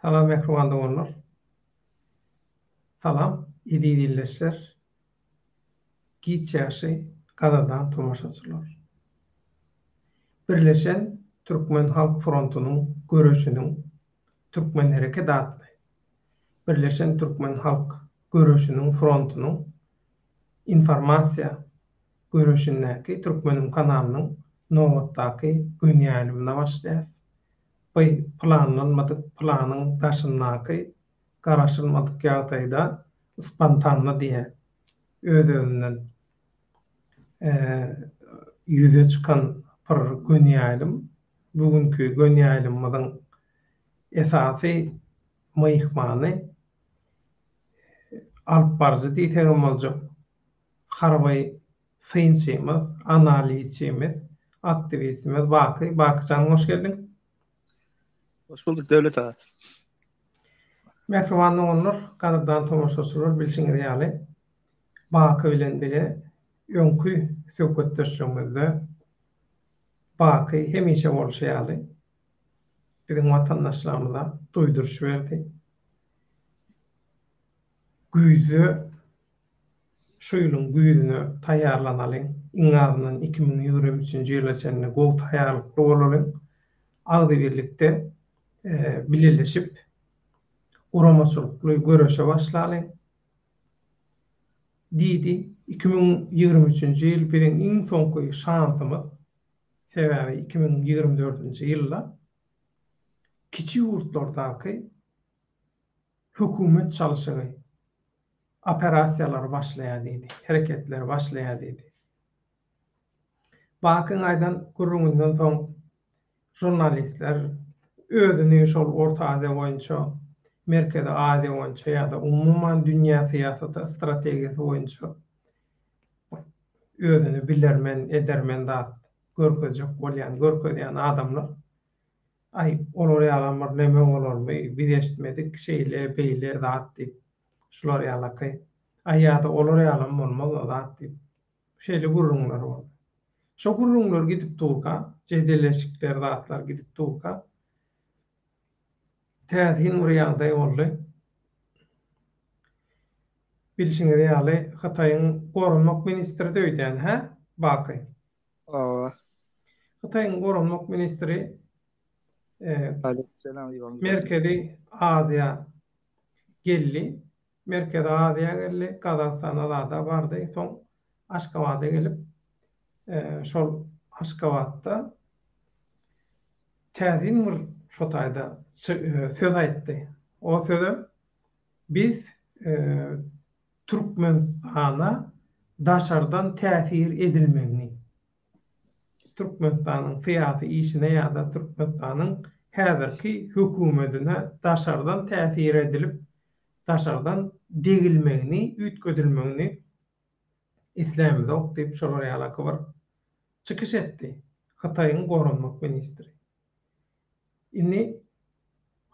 Salam mähriban doganlar. Salam eziz ildeşler. Giç ýagşy gadyrdan tomaşaçylar. Birleşen Türkmen Halk Frontunyň göreşiniň Türkmen Hereket atly Birleşen Türkmen Halk göreşiniň frontunyň informasiýa göreşindäki Türkmeniň kanalynyň nobatdaky göni ýaýlymyna başlaýas. By planlanmadyk planyň daşyndaky garaşylmadyk ýagdaýda spontanno diýýän öz-özünden ýüze çykan bir göni ýaýlym. Bu günki göni ýaýlymymyzyň esasy myhmany alyp baryjy diýsegem boljak harby synçymyz, analizçimiz, aktiwistimiz Baky. Baky jan hoş geldiň. Hoş bulduk Döwlet aga. Mähriban doganlar, gadyrdan tomaşaçylar bilşiňiz ýaly Baky bilen bile öňki söhbetdeşligimizde Baky hemişe bolşy ýaly biziň watandaşlarymyza duýduryş berdi. Güýzde, şu ýylyň güýzüne taýýarlanalyň, iň azyndan 2023-nji ýyla çenli gowy taýýarlykly bolalyň, agzybirlikde bileleşip, guramaçylykly göreşe başlalyň diýdi. 2023-nji ýyl biziň iň soňky şansymyz. Sebäbi 2024-nji ýylda kiçi ýurtlardaky hökümet çalşygy operasiýalary başlaýar diýdi, hereketleri başlaýar diýdi. Bakyň aýdan gürrüňinden soň žurnalistler özüni şol Orta Aziýa boýunça, Merkezi Aziýa boýunça ýa-da umuman dünýä syýasaty strategiýasy boýunça özüni bilermen, edermen zat görkezjek bolýan, görkezýän adamlar, Aý, olar ýalam bir neme bolarmy, biz eşitmedik, şeýle, beýle zat diýip, şular ýalaky, aý ýa-da olar ýalam bolmaz-la zat diýip, şeýle gürrüňler boldy. Şo gürrüňler gidip durka, jedelleşikler zatlar gidip durka, täsin bir ýagdaý boldy. Bilşiňiz ýaly, Hytaýyň goranmak ministridi öýdýän, hä, Baky? Hawa. Hytaýyň goranmak ministri Merkezi Aziýa geldi. Merkezi Aziýa geldi, Gazagystana zada bardy, soň Aşgabada gelip, şol Aşgabatda täsin bir şo taýda söz aýtdy. O sözem Biz Türkmenistana daşardan täsir edilmegini, Türkmenistanyň syýasy işine ýa-da Türkmenistanyň häzirki hökümetine daşardan täsir edilip, daşardan degilmegini, üýtgedilmegini islämizok diýip, şolar ýalaky bir çykyş etdi Hytaýyň goranmak ministri. Indi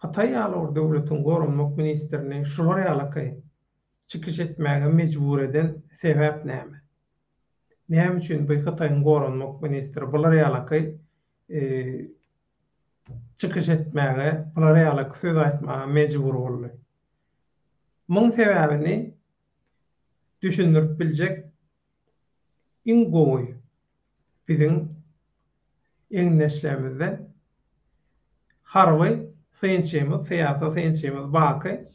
Hytaý ýaly bir döwletiň goranmak ministrini şular ýalaky çykyş etmäge mejbur eden sebäp näme? Näme üçin bu Hytaýyň goranmak ministri bular ýalaky çykyş etmäge, bular ýalaky söz aýtmaga mejbur boldy? Muň sebäbini düşündirip biljek iň gowy biziň egindeşlerimizden harby synçymyz, syýasy synçymyz Baky.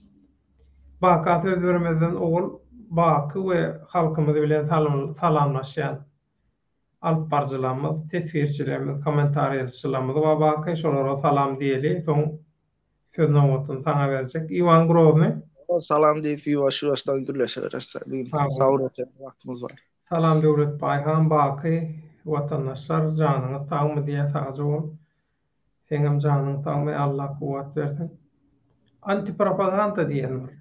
Baka söz bermezden owal Baky we halkymyz bilen salamlaşýan alyp baryjylarymyz, teswirçilerimiz, kommentariýaçylarymyz bar Baky, şolara salam diýeli, soň Söz nobatyny saňa berjek. Iwan Grozny. Salam diýip ýuwaş ýuwaşdan gürleşiberis. Sag bol wagtymyz bar. Salam Döwlet Baýhan Baky watandaşlar janyňyz sagmy diýýä sagja bol. Seňem janyň sagmy Allah kuwwat bersin. Antipropaganda diýen bir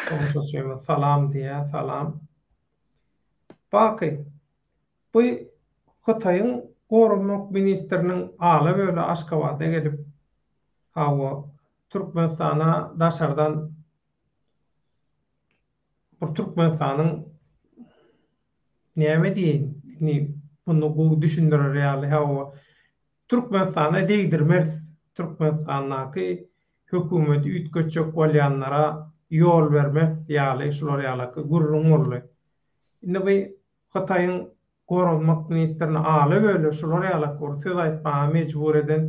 tomaşaçymyz salam diýýä salam. Baky Bu Hytaýyň goranmak ministriniň ala-böle Aşgabada gelip, hawa, Türkmenistana daşardan bir Türkmenistanyň näme diýeýin, indi muny gowy düşündirer ýaly, hawa, Türkmenistana degdirmeris, Türkmenistandaky. Hökümeti üýtgetjek bolýanlara ýol bermeris ýaly şular ýalaky gürrüň boldy. Indi bu Hytaýyň goranmak ministrini ala-böle şular ýalak bir söz aýtmaga mejbur eden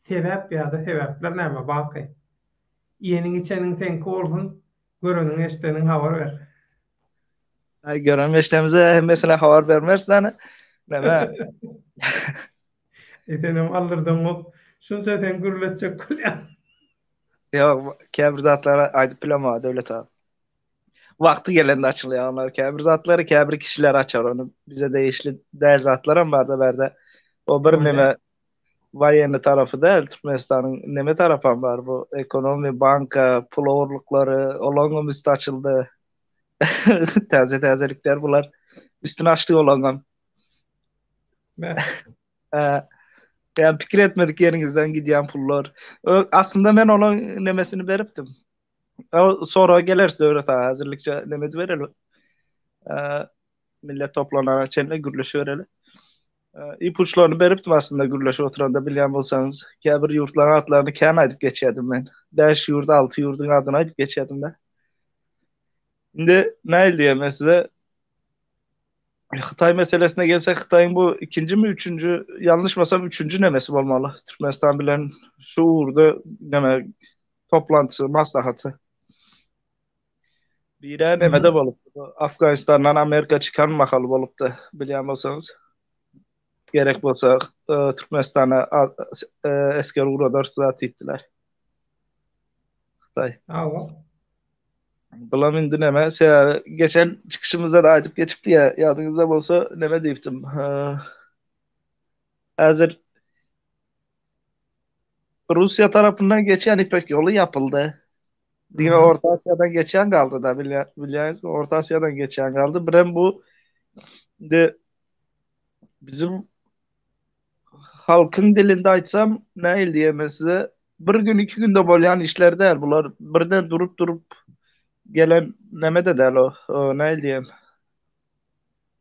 sebäp ýa-da sebäpler näme Baky? Iýeniň-içeniň seňki bolsun, göreniň-eşideniň habar ber. Aý gören eşdenimize hemmesine habar bermeris däne. Näme? E senem aldyrdaňok. Şunça sen gürletjek bolýaň. Ýok, käbir zatlary aýdyp bilemok Döwlet aga. Wagty gelende açylýar onlar käbir zatlary, käbir kişiler açar ony. Bize degişli däl zatlaram barda bärde. O bir neme waýenny tarapy däl, Türkmenistanyň neme tarapam bar bu ekonomi, banka, pul ogurlyklary, olaňam üsti açyldy. Täze täzelikler bular. Üstüni açdy olaňam. Ýa pikir etmedik ýeriňizden gidýän pullar. Aslynda men olaň nemesini beripdim. Sonra geleris Döwlet aga, häzirlikçe neme edibereli. Millet toplanana çenli gürleşibereli. Ipuçlaryny beripdim aslynda gürleşip oturanda bilýän bolsaňyz. Käbir ýurtlaryň atlaryny kän aýdyp geçýärdim men. 5 ýurt, 6 ýurduň adyny aýdyp geçýärdim-de. Indi nähili diýen men size? Hytaý meselesine gelsek, Hytaýyň bu ikinjimi, üçünji, ýalňyşmasam üçünji nemesi bolmaly. Türkmenistan bilen şu ugurda neme toplantysy, maslahaty. Biri nemede bolupdy. Afganistandan Amerika çykan mahaly bolupdy, bilýän bolsaňyz. Gerek bolsa e, Türkmenistana e, esger ugradarys zat diýipdiler. Hytaý. Hawa. Bulam indi neme, sebäbi geçen çykyşymyzda da aýdyp geçipdi ýa, ýadyňyzda bolsa neme diýipdim. Häzir Russiýa tarapyndan geçýän Ipek ýoly ýapyldy. Diňe Orta Asiýadan geçýän galdy da, bilýäňizmi? Orta Asiýadan geçýän galdy. Birem bu indi bizim halkyň dilinde aýtsam, nähili diýeýin men size, bir gün, iki günde bolýan işler däl bular. Birden durup-durup gelen neme-de däl o, nähili diýeýin,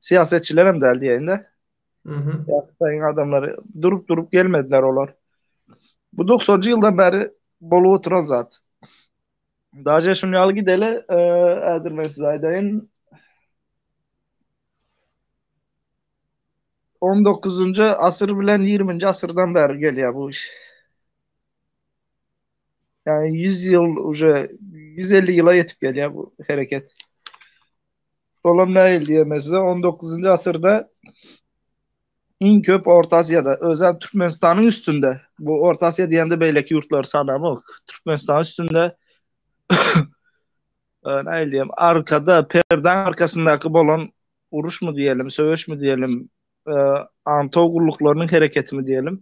syýasatçylar hem däl diýeýin-de. Hytaýyň adamlary durup-durup gelmediler olar. Bu 90-njy ýyldan bäri bolup oturan zat. Daže şuny ýaly gideli, häzir men size aýdaýyn. On dokuzynjy asyr bilen ýigriminji asyrdan bäri gelýär bu iş. Ýagny 100 ýyl uje 150 ýyla ýetip gelýär bu hereket. Olam nähili diýemez size 19-njy asyrda iň köp Orta Aziýada, özem Türkmenistanyň üstünde. Bu Orta Aziýa diýemde beýleki ýurtlary sanamok. Türkmenistanyň üstünde nähili diýem, arkada, perdäň arkasyndaky bolan uruşmy diýelim, söweşmi diýelim, aňtaw gulluklarynyň hereketimi diýelim.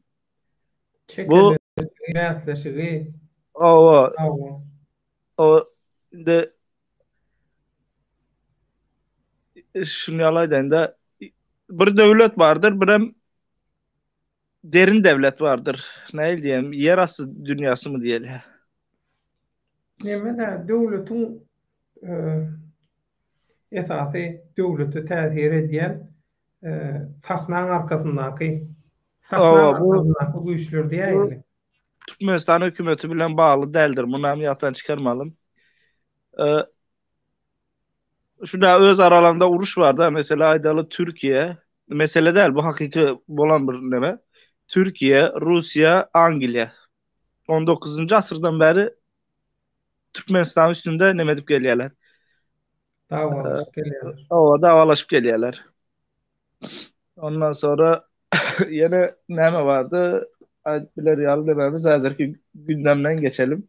Bu bäsleşigi. Hawa. O indi şuny ýaly aýdaýynda bir döwlet bardyr, birem derin döwlet bardyr. Nähili diýelim, ýer asty dünýasymy diýeli. Neme-de döwletiň esasy döwlete täsir edýän sahnaň arkasyndaky sahnaň arkasyndaky güýçler diýäýeli. Türkmenistan hökümeti bilen bagly däldir. Muny hem ýatdan çykarmalyň. Şunda öz aralarynda uruş bar da, mesela aýdaly Türkiýe, mesele däl, bu hakyky bolan bir neme. Türkiýe, Russiýa, Angliýa. 19-njy asyrdan bäri Türkmenistan üstünde neme edip gelýärler. Dawalaşyp gelýärler. Hawa, dawalaşyp gelýärler. Ondan sonra ýene näme bardy? Aýdyp biler ýaly dememiz häzirki gündemden geçelim.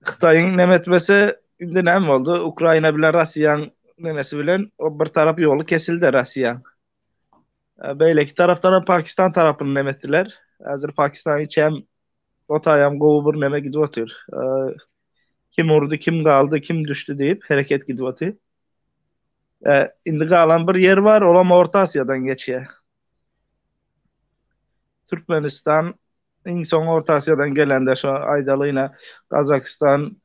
Hytaýyň neme etmesi indi näme boldy? Ukraina bilen Russiýanyň nemesi bilen o bir tarap ýoly kesildi Russiýanyň. Beýleki tarapdan hem Pakistan tarapyny neme etdiler. Häzir Pakistan içem o taýam gowy bir neme gidip otyr. Kim urdy, kim galdy, kim düşdi diýip hereket gidip otyr. Indi galan bir ýer bar, olam Orta Aziýadan geçýär. Türkmenistan iň soň Orta Aziýadan gelende şo aýdaly ýene Gazagystan,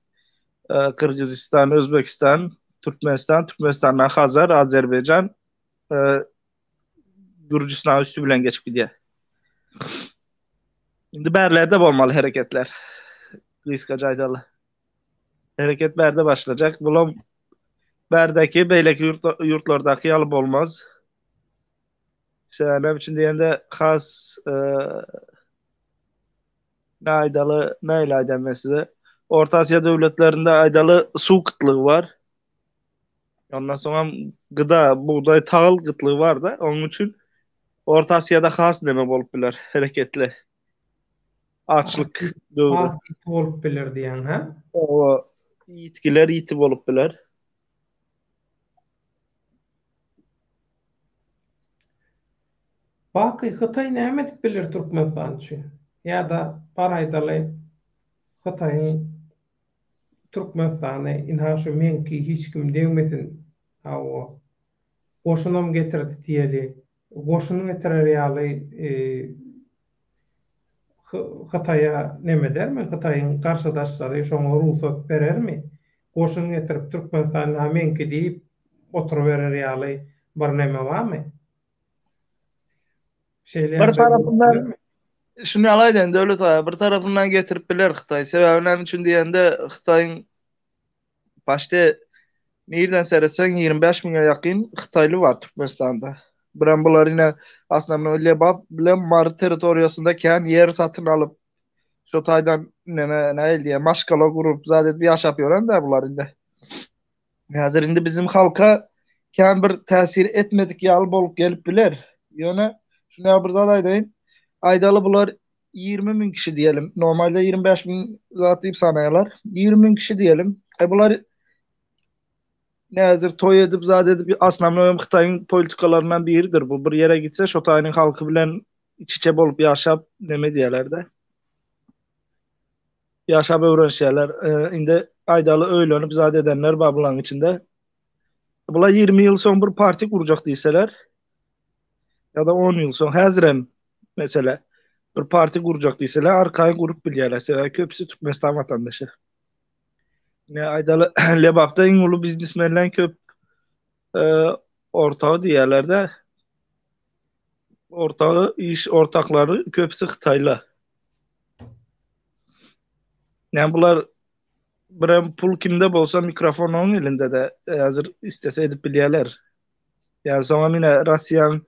Gyrgyzystan, Özbegistan, Türkmenistan, Türkmenistandan Hazar, Azerbaýjan, Gürjüstan üsti bilen geçip gidýär. Indi bärlerde bolmaly hereketler. Gysgaça aýdaly. Hereket bärde başlajak. Bulam bärdäki beýleki ýurtlardaky ýaly bolmaz. Näme üçin diýende has e, ne aýdaly, näle aýdam men size. Orta Aziýa döwletlerinde aýdaly suw gytlygy bar. Ondan soň hem gyda, bugdaý, tagyl gytlygy bar da. Onuň üçin Orta Aziýada has neme bolup biler, hereketli. Açlyk döwri. Has ýiti bolup biler diýýäň, hä? Owa, ýitgiler ýiti bolup biler. Baky, Hytaý näme edip biler Türkmenistan üçin? Ýa-da bar aýdaly, Hytaýyň Türkmenistany ynha şu meňki hiç kim degmesin, hawa, goşunam getirdi diýeli, goşun getirer ýaly Hytaýa neme edermi, Hytaýyň garşydaşlary şoňa rugsat berermi? Goşun getirip Türkmenistan ynha meňki diýip oturyberer ýaly bir neme barmy? Şeýle Bir tarapyndan şuny alaýdaýyn Döwlet aga, bir tarapyndan getirip biler Hytaý. Sebäbi näme üçin diýende Hytaýyň başda nirden seretseň 25 müňe ýakyn hytaýly bar Türkmenistanda. Birem bular ine aslynda Lebap bilen Mary territoriýasynda kän ýer satyn alyp şo taýdan neme nähili diýýär maşgala gurup zat edip ýaşap ýören-dä bular indi. Häzir indi bizim halka kän bir täsir etmedik ýaly bolup gelip biler. Ýöne şuny bir zat aýdaýyn. Aýdaly bular 20 müň kişi diýelim. Normalde 25 müň zat diýip sanaýarlar. 20 müň kişi diýelim. E bular näzir toý edip zat edip aslynda hem Hytaýyň politikalaryndan biridir bu. Bir ýere gitse şo taýynyň halky bilen iç-içe bolup ýaşap neme diýerler-de. Ýaşap öwrenişýärler. Indi aýdaly öýlenip zat edenler bar bularyň içinde. Bular 20 ýyl soň bir partiýa gurjak diýseler ýa-da 10 ýyl soň häzirem mesele bir partiýa gurjak diýseler arkaýyn gurup bilýärler. Sebäbi köpüsi Türkmenistan watandaşy. Ne aýdaly Lebapda iň uly biznesmenleň köp ortagy diýýärler-de. Ortagy, iş ortaklary köpüsi hytaýlar. Yani bular birem pul kimde bolsa mikrofon onuň elinde de hazır istese edip bilýärler. Yani soňa mine Russiýanyň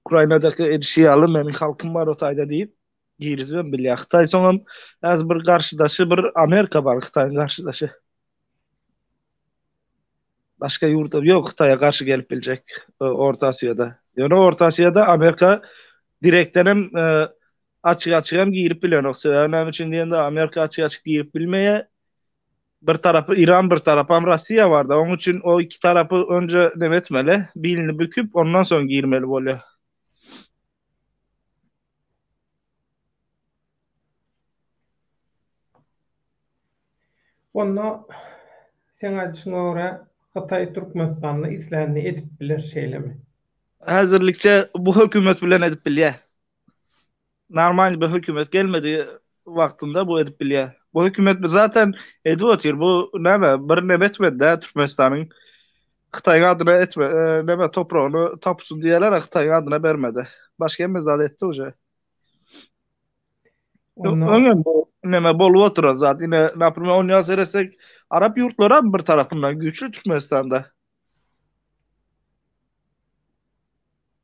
Ukrainadaky edişi ýaly meniň halkym bar o taýda diýip girizibem bilýär. Hytaý soňam häzir bir garşydaşy bir Amerika bar Hytaýyň garşydaşy. Başga ýurtlar ýok Hytaýa garşy gelip biljek e, Orta Aziýada. Ýöne Orta Aziýada Amerika direkten hem e, açyk açyk hem girip bilenok. Sebäbi näme üçin diýende Amerika açyk açyk girip bilmeýär. Bir tarapy Iran, bir tarapy hem Russiýa barda. Onuň üçin o iki tarapy önce neme etmeli? Bilini büküp ondan soň girmeli bolýar. Onda seň aýdyşyňa görä Hytaý Türkmenistanda islänini edip biler şeýlemi? Häzirlikçe bu hökümet bilen edip bilýär. Normalny bir hökümet gelmedi wagtynda bu edip bilýär. Bu hökümet zaten edip otyr. Bu näme bir neme etmedi-dä Türkmenistanyň Hytaýyň adyna etme, e, näme topragyny tapsyn diýerler, Hytaýyň adyna bermedi. Başga hemme zat etdi uje. Öňem bu näme bolup oturan zat. Ine, naprimýer, onýa seretsek, arap ýurtlary hem bir tarapyndan güýçli Türkmenistanda.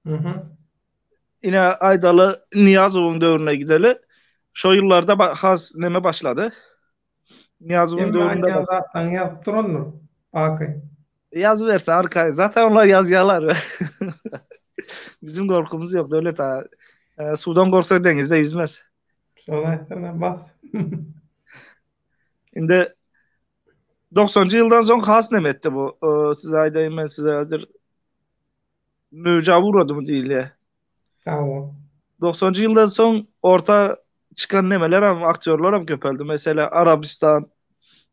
Mhm. Ine, aýdaly Nyýazowyň döwrüne gideli. Şo ýyllarda has neme başlady. Nyýazowyň döwründe Hemme zatlaryňy ýazyp durandyr, Baky. Ýazyberse arkaýyn. Zaten olar ýazýarlar. Bizim gorkumyz ýok, Döwlet aga. E, suwdan gorksa deňizde ýüzmez. Şony aýtsana, bas. Indi 90-njy ýyldan soň has neme etdi bu? E, size aýdaýyn men size häzir möwjä ugradymy diýilýär. Hawa. 90-njy ýyldan soň orta çykan nemeler hem, aktýorlar hem köpeldi. Mesela Arabistan,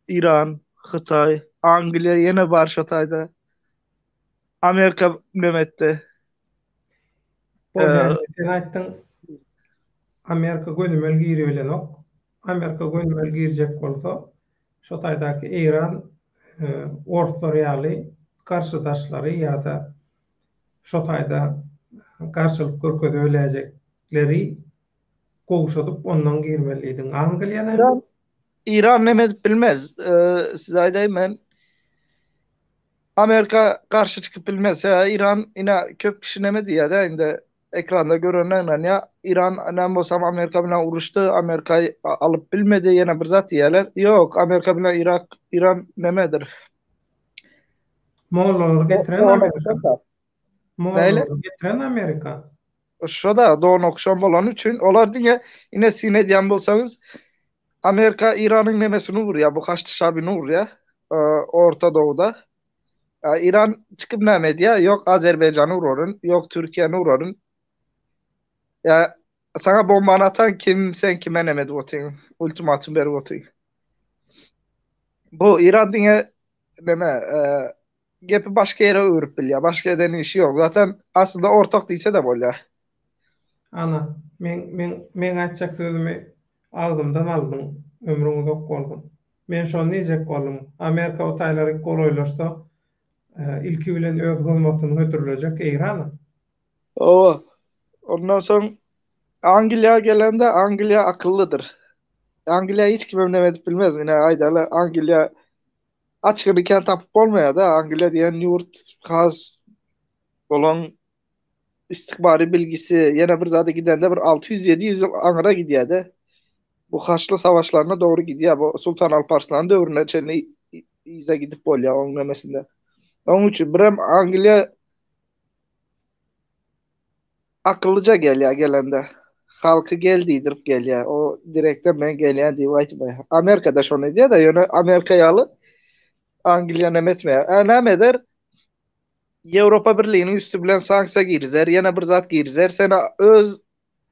Iran, Hytaý, Angliýa ýene bar şo taýda. Amerika neme etdi? Bolýar, sen aýtdyň. Amerika gönümel giribilenok. Amerika gönümel girjek bolsa, şo taýdaky Eýran, orslar ýaly garşydaşlary ýa-da şo taýda garşylyk görkezibiläýjekleri. Gowşadyp ondan girmeli diýdiň. Angliýa näme? Iran Iran neme edip bilmez. Size aýdaýyn men. Amerika garşy çykyp bilmez. Sebäbi Iran ine köp kişi neme diýýär-de indi ekranda görenler ynanýar. Iran näme bolsam Amerika bilen uruşdy, Amerika alyp bilmedi, ýene bir zat diýýärler. Ýok, Amerika bilen Irak, Iran nemedir? Mollalary getiren Amerika. Mollalary getiren Amerika. Şo-da donokşan bolany üçin olar diňe ine syn edýän bolsaňyz Amerika Iranyň nemesini urýar, bu Haçly Şabyny urýar Orta Dowuda. Iran çykyp näme edýär? Ýok Azerbaýjany uraryn, ýok Türkiýäni uraryn. Ýa saňa bombany atan kim, sen kime neme edip otyň, ultimatum berip otyň. Bu Iran diňe neme gepi başga ýere öwrüp bilýär. Başga eden işi ýok. Zaten aslynda ortak diýse-de bolýar. Ana, meň meň meň aýtjak sözümi agzymdan aldyň. Ömrüň uzak bolsun. Men şony diýjek boldum. Amerika o taýlary golaýlaşsa, ilki bilen öz hyzmatyny hödürlejek Eýrana. Hawa. Ondan soň Angliýa gelende Angliýa akyllydyr. Angliýa hiç kimem neme edip bilmez. Ine aýdaly Angliýa açgyny kän tapyp bolmaýar-da. Angliýa diýen ýurt has bolan istihbary bilgisi ýene bir zada gidende bir 600-700 ýyl aňyra gidýär-de. Bu Haçly savaşlaryna dogry gidýär. Bu Sultan Alparslan döwrüne çenli yza gidip bolýar oň nemesinde. Oň üçin birem Angliýa akyllyja gelýär gelende. Halky gel diýdirip gelýär. O direkten men gelýän diýip aýtmaýar. Amerikada şony edýär-de, ýöne Amerika ýaly Angliýa neme etmeýär. Ä näme eder? Ýewropa Birliginiň üsti bilen sanksiýa girizer, ýene bir zat girizer, seni öz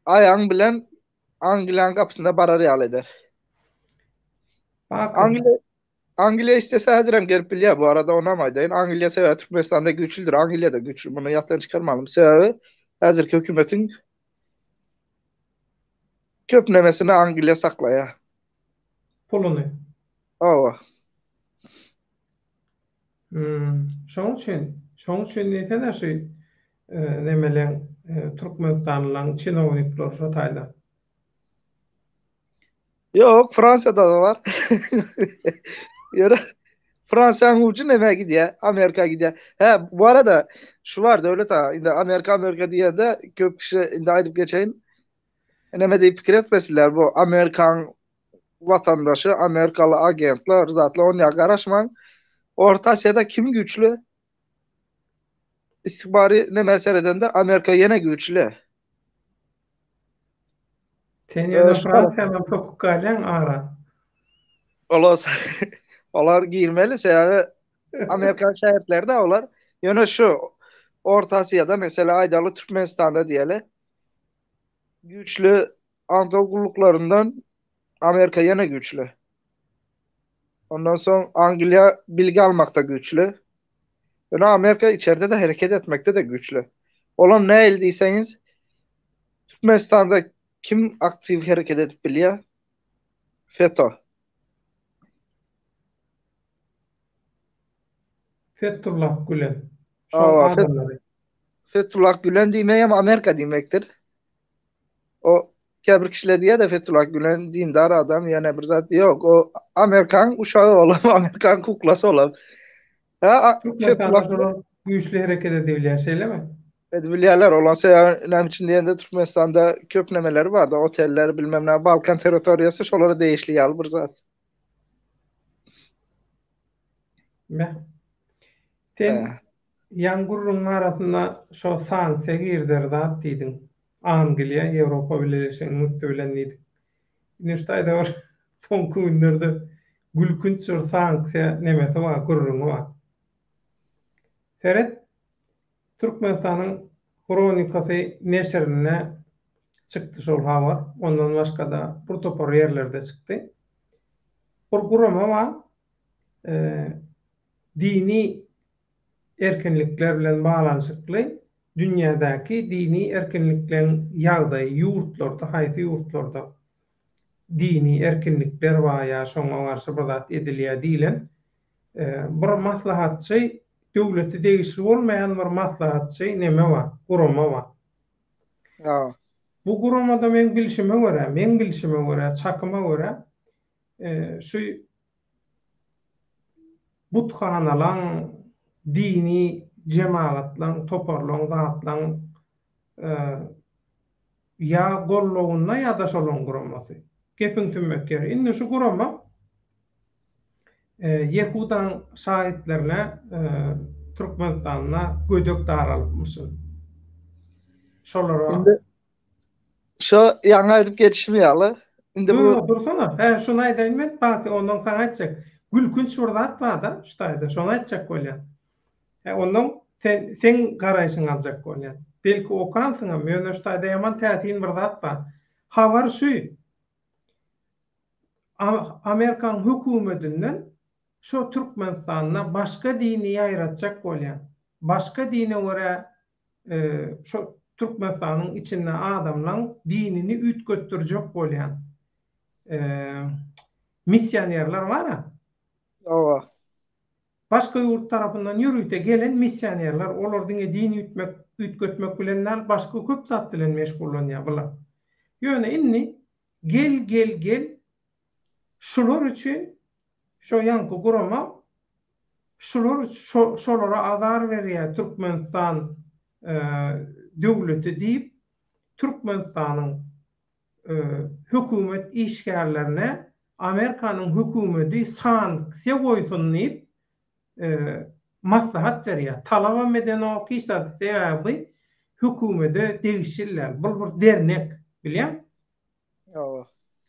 aýagyň bilen Angliýanyň gapysyna barar ýaly eder. Baky. Angliýa Angliýa istese häzirem gelip bilýär. Bu arada onam aýdaýyn. Angliýa sebäbi Türkmenistanda güýçlüdir. Angliýa-da güýçli. Muny ýatdan çykarmalyň. Sebäbi häzirki hökümetiň köp nemesini Angliýa saklaýar. Puluny. Hawa. Hmm, şoň üçin, şoň üçin diýsene şu nemeleň türkmenistanlylaň çinownikleri şo taýda. Ýok, Fransiýada-da bar. Ýöne Fransiýanyň ujy nämä gidýär? Amerika gidýär. Hä, bu arada şu bar Döwlet aga, indi Amerika Amerika diýende köp kişi indi aýdyp geçeýin. Näme diýip pikir etmesinler, bu Amerikaň watandaşy, amerikaly agentler, zatlar onýa garaşmaň. Orta Aziýada kim güýçli? Istihbary nämä seredende Amerika ýene güýçli. Sen ýöne Fransiýanam sokup galýaň ara. Olar olar girmeli sebäbi Amerikan şägirtleri-de olar. Ýöne şu Orta Aziýada mesela aýdaly Türkmenistanda diýeli güýçli aňtaw gulluklaryndan Amerika ýene güýçli. Ondan soň Angliýa bilgi almakda güýçli. Ýöne Amerika içerde-de hereket etmekde-de güýçli. Olam nähili diýseňiz, Türkmenistanda kim aktiw hereket edip bilýär? FETÖ. Fethullah Gülen. Şoň adamlary. Fethullah Gülen diýmegem Amerika diýmekdir. O käbir kişiler diýýär-de Fethullah Gülen dindar adam ýa bir zat. Ýok, o Amerikan uşagy olam, Amerikan kuklasy olam. Ha, Fethullah Gülen güýçli hereket edibilýär, şeýlemi? Edibilýärler. Olar sebäbi näme üçin diýende Türkmenistanda köp nemeleri bardy, oteller, bilmem näme, Balkan territoriýasy şolara degişli ýaly bir zat. Meh. Sen ýaňy gürrüňiň arasynda şo sanksiýa girizer zat diýdiň. Angliýa, Ýewropa Bileleşiginiň üsti bilen diýdik. Indi şu taýda bir soňky günlerde gülkünç bir sanksiýa nemesi bar, gürrüňi bar. Seret, Türkmenistanyň Hronikasy neşirinde çykdy şol habar. Ondan başga-da bir topar ýerlerde çykdy. Bir gurama bar, dini erkinlikler bilen baglanyşykly dünýädäki dini erkinlikleň ýagdaýy ýurtlarda haýsy ýurtlarda dini erkinlikler bar ýa şoňa garşy bir zat edilýär diýlen bir maslahatçy döwlete degişli bolmaýan bir maslahatçy neme bar gurama bar. Bu guramada meň bilşime görä, meň bilşime görä, çakyma görä, şu buthanalaň, dini jemagatlaň, toparlaň, zatlaň ýa gollawynda ýa-da şolaň guramasy. Gepiň tümmek ýeri. Indi şu gurama Ýehudaň şaýytlaryna Türkmenistanda gödek daralypmyşyn. Şolara. Indi şo ýaňy aýdyp geçişim ýaly, indi bu. Ýok, dursana. Hä, şuny aýdaýyn men, Baky, ondan saňa aýtjak. Gülkünç bir zat bar-da, şu taýda, şony aýtjak bolýan. Hä, ondan sen, seň garaýşyňy aljak bolýan. Belki okansyňam, ýöne şu taýda ýaman täsin bir zat bar. Habar şu, Amerikan hökümedinden şo Türkmenistanda başga dini ýaýratjak bolýan, başga dine görä şo Türkmenistanyň içinde adamlaň dinini üýtgetdirjek bolýan missionerler bar-a. Hawa. Başga ýurt tarapyndan ýörite gelen missionerler, olar diňe din üýtmek, üýtgetmek bilen däl, başga köp zat bilen meşgullanýar bular. Ýöne indi Gel gel gel şular üçin şo ýaňky gurama şular şolara azar berýär Türkmenistan döwleti diýip Türkmenistanyň hökümet işgärlerine Amerikanyň hökümedi sanksiýa goýsun diýip maslahat berýär. Talabam edenok hiç zat sebäbi hökümede degişli däl. Bul bir dernek bilýäň. Hawa.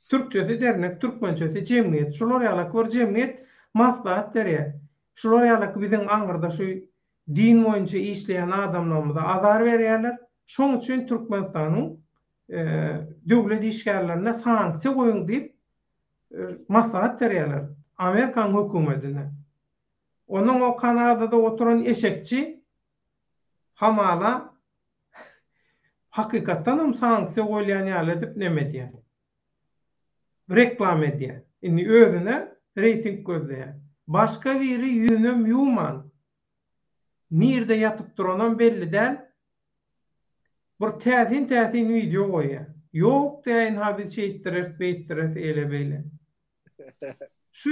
Türkçesi dernek, türkmençesi jemgyýet. Şular ýalak bir jemgyýet maslahat berýär. Şular ýalak biziň aňyrda şu din boýunça işleýän adamlarymyza azar berýärler. Şoň üçin Türkmenistanyň döwlet işgärlerine sanksiýa goýuň diýip maslahat berýärler Amerikanyň hökümetine. Onuň o Kanadada oturan eşekçi hamala Hakykatdanam sanksiýa goýulýan ýaly edip neme edýär. Reklama edýär. Indi özüne reýting gözleýär. Başga biri ýüzünem ýuwman, nirde ýatyp duranam belli däl, bir täsin-täsin wideo goýýar. Ýok diýýär, ynha biz şeýtdireris, beýtdireris, eýle-beýle. Şu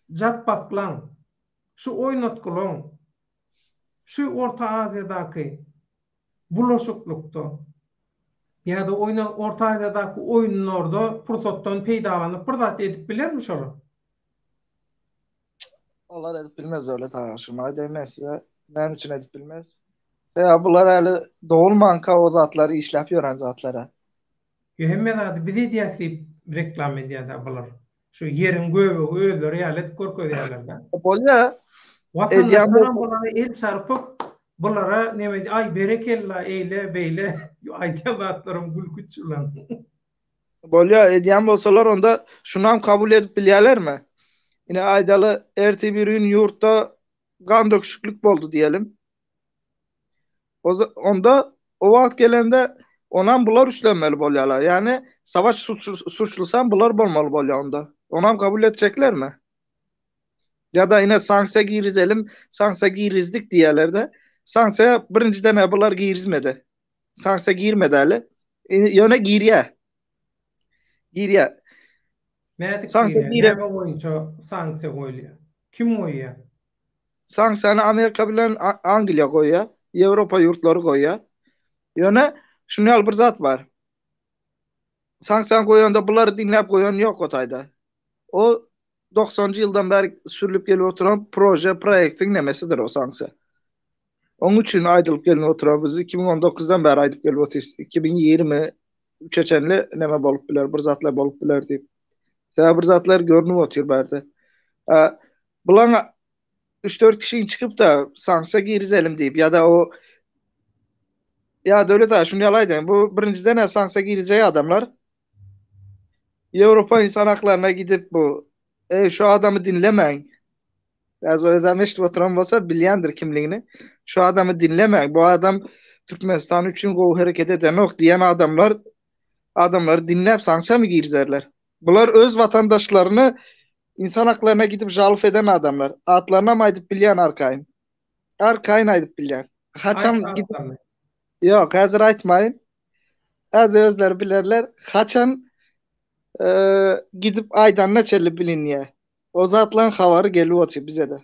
japbaklaň, şu oýnatgylaň Şu Orta Aziýadaky bulaşyklykda ýa-da oýna Orta Aziýadaky oýunlarda pursatdan peýdalanyp bir zat edip bilermi şolar? Olar edip bilmez Döwlet aga şuny aýdaýyn men size näme üçin edip bilmez? Sebäbi bular häli dogulmanka o zatlary işläp ýören zatlara. Ýo hemme zady biz edýäs diýip reklama edýädä bular. Şu ýeriň göbegi özleri ýaly edip görkezýärler-dä. Bolýa. Watandaşlaram bulara el çarpyp, bulara neme aý berekella eýle beýle aýdýan zatlaram gülküç ulan. Bolýa, edýän bolsalar onda şunam kabul edip bilýärlermi? Ine aýdaly ertir bir gün ýurtda gan döküşiklik boldy diýelim. Onda o wagt gelende onam bular üstlenmeli bolýarlar. Ýagny savaş suçlusam bular bolmaly bolýar onda. Onam kabul etjeklermi? Ýa-da ine sanksiýa girizelim, sanksiýa girizdik diýýärler-de. Sanksiýa birinjiden-ä bular girizmedi. Sanksiýa girmedi häli. Ýöne girýär. Girýär. Nädip girýär? Näme boýunça sanksiýa goýulýar? Kim goýýar? Sanksiýany Amerika bilen Angliýa goýýar, Ýewropa ýurtlary goýýar. Ýöne şuny ýaly bir zat bar. Sanksiýany goýanda bulary diňläp goýan ýok o taýda. O 90-njy ýyldan bäri sürlüp gelip oturan proje, proýektiň nemesidir o sanksiýa. Onuň üçin aýdylyp gelnip oturan biz 2019-dan bäri aýdyp gelip otyrys. 2023-e çenli neme bolup biler, bir zatlar bolup biler diýip. Sebäbi bir zatlar görnüp otyr bärde. Bulaň üç-dört kişiň çykyp-da sanksiýa girizelim diýip ýa-da o ýa Döwlet aga şuny ýaly aýdaýyn. Bu birinjiden-ä sanksiýa girizjek adamlar Ýewropa insan haklaryna gidip bu Eý şu adamy diňlemäň. Ýa özem eşidip oturan bolsa bilýändir kimligini. Şu adamy diňlemäň. Bu adam Türkmenistan üçin gowy hereket edenok diýen adamlar adamlary diňläp sanksiýamy girizerler? Bular öz watandaşlaryny insan haklaryna gidip žalf eden adamlar. Atlarynam aýdyp bilýän arkaýyn. Arkaýyn aýdyp bilýän. Haçan gidip Ýok, häzir aýtmaýyn. Az özleri bilerler. Haçan e, gidip aýdanyna çenli bilinýär. O zatlaryň habary gelip otyr bize-de.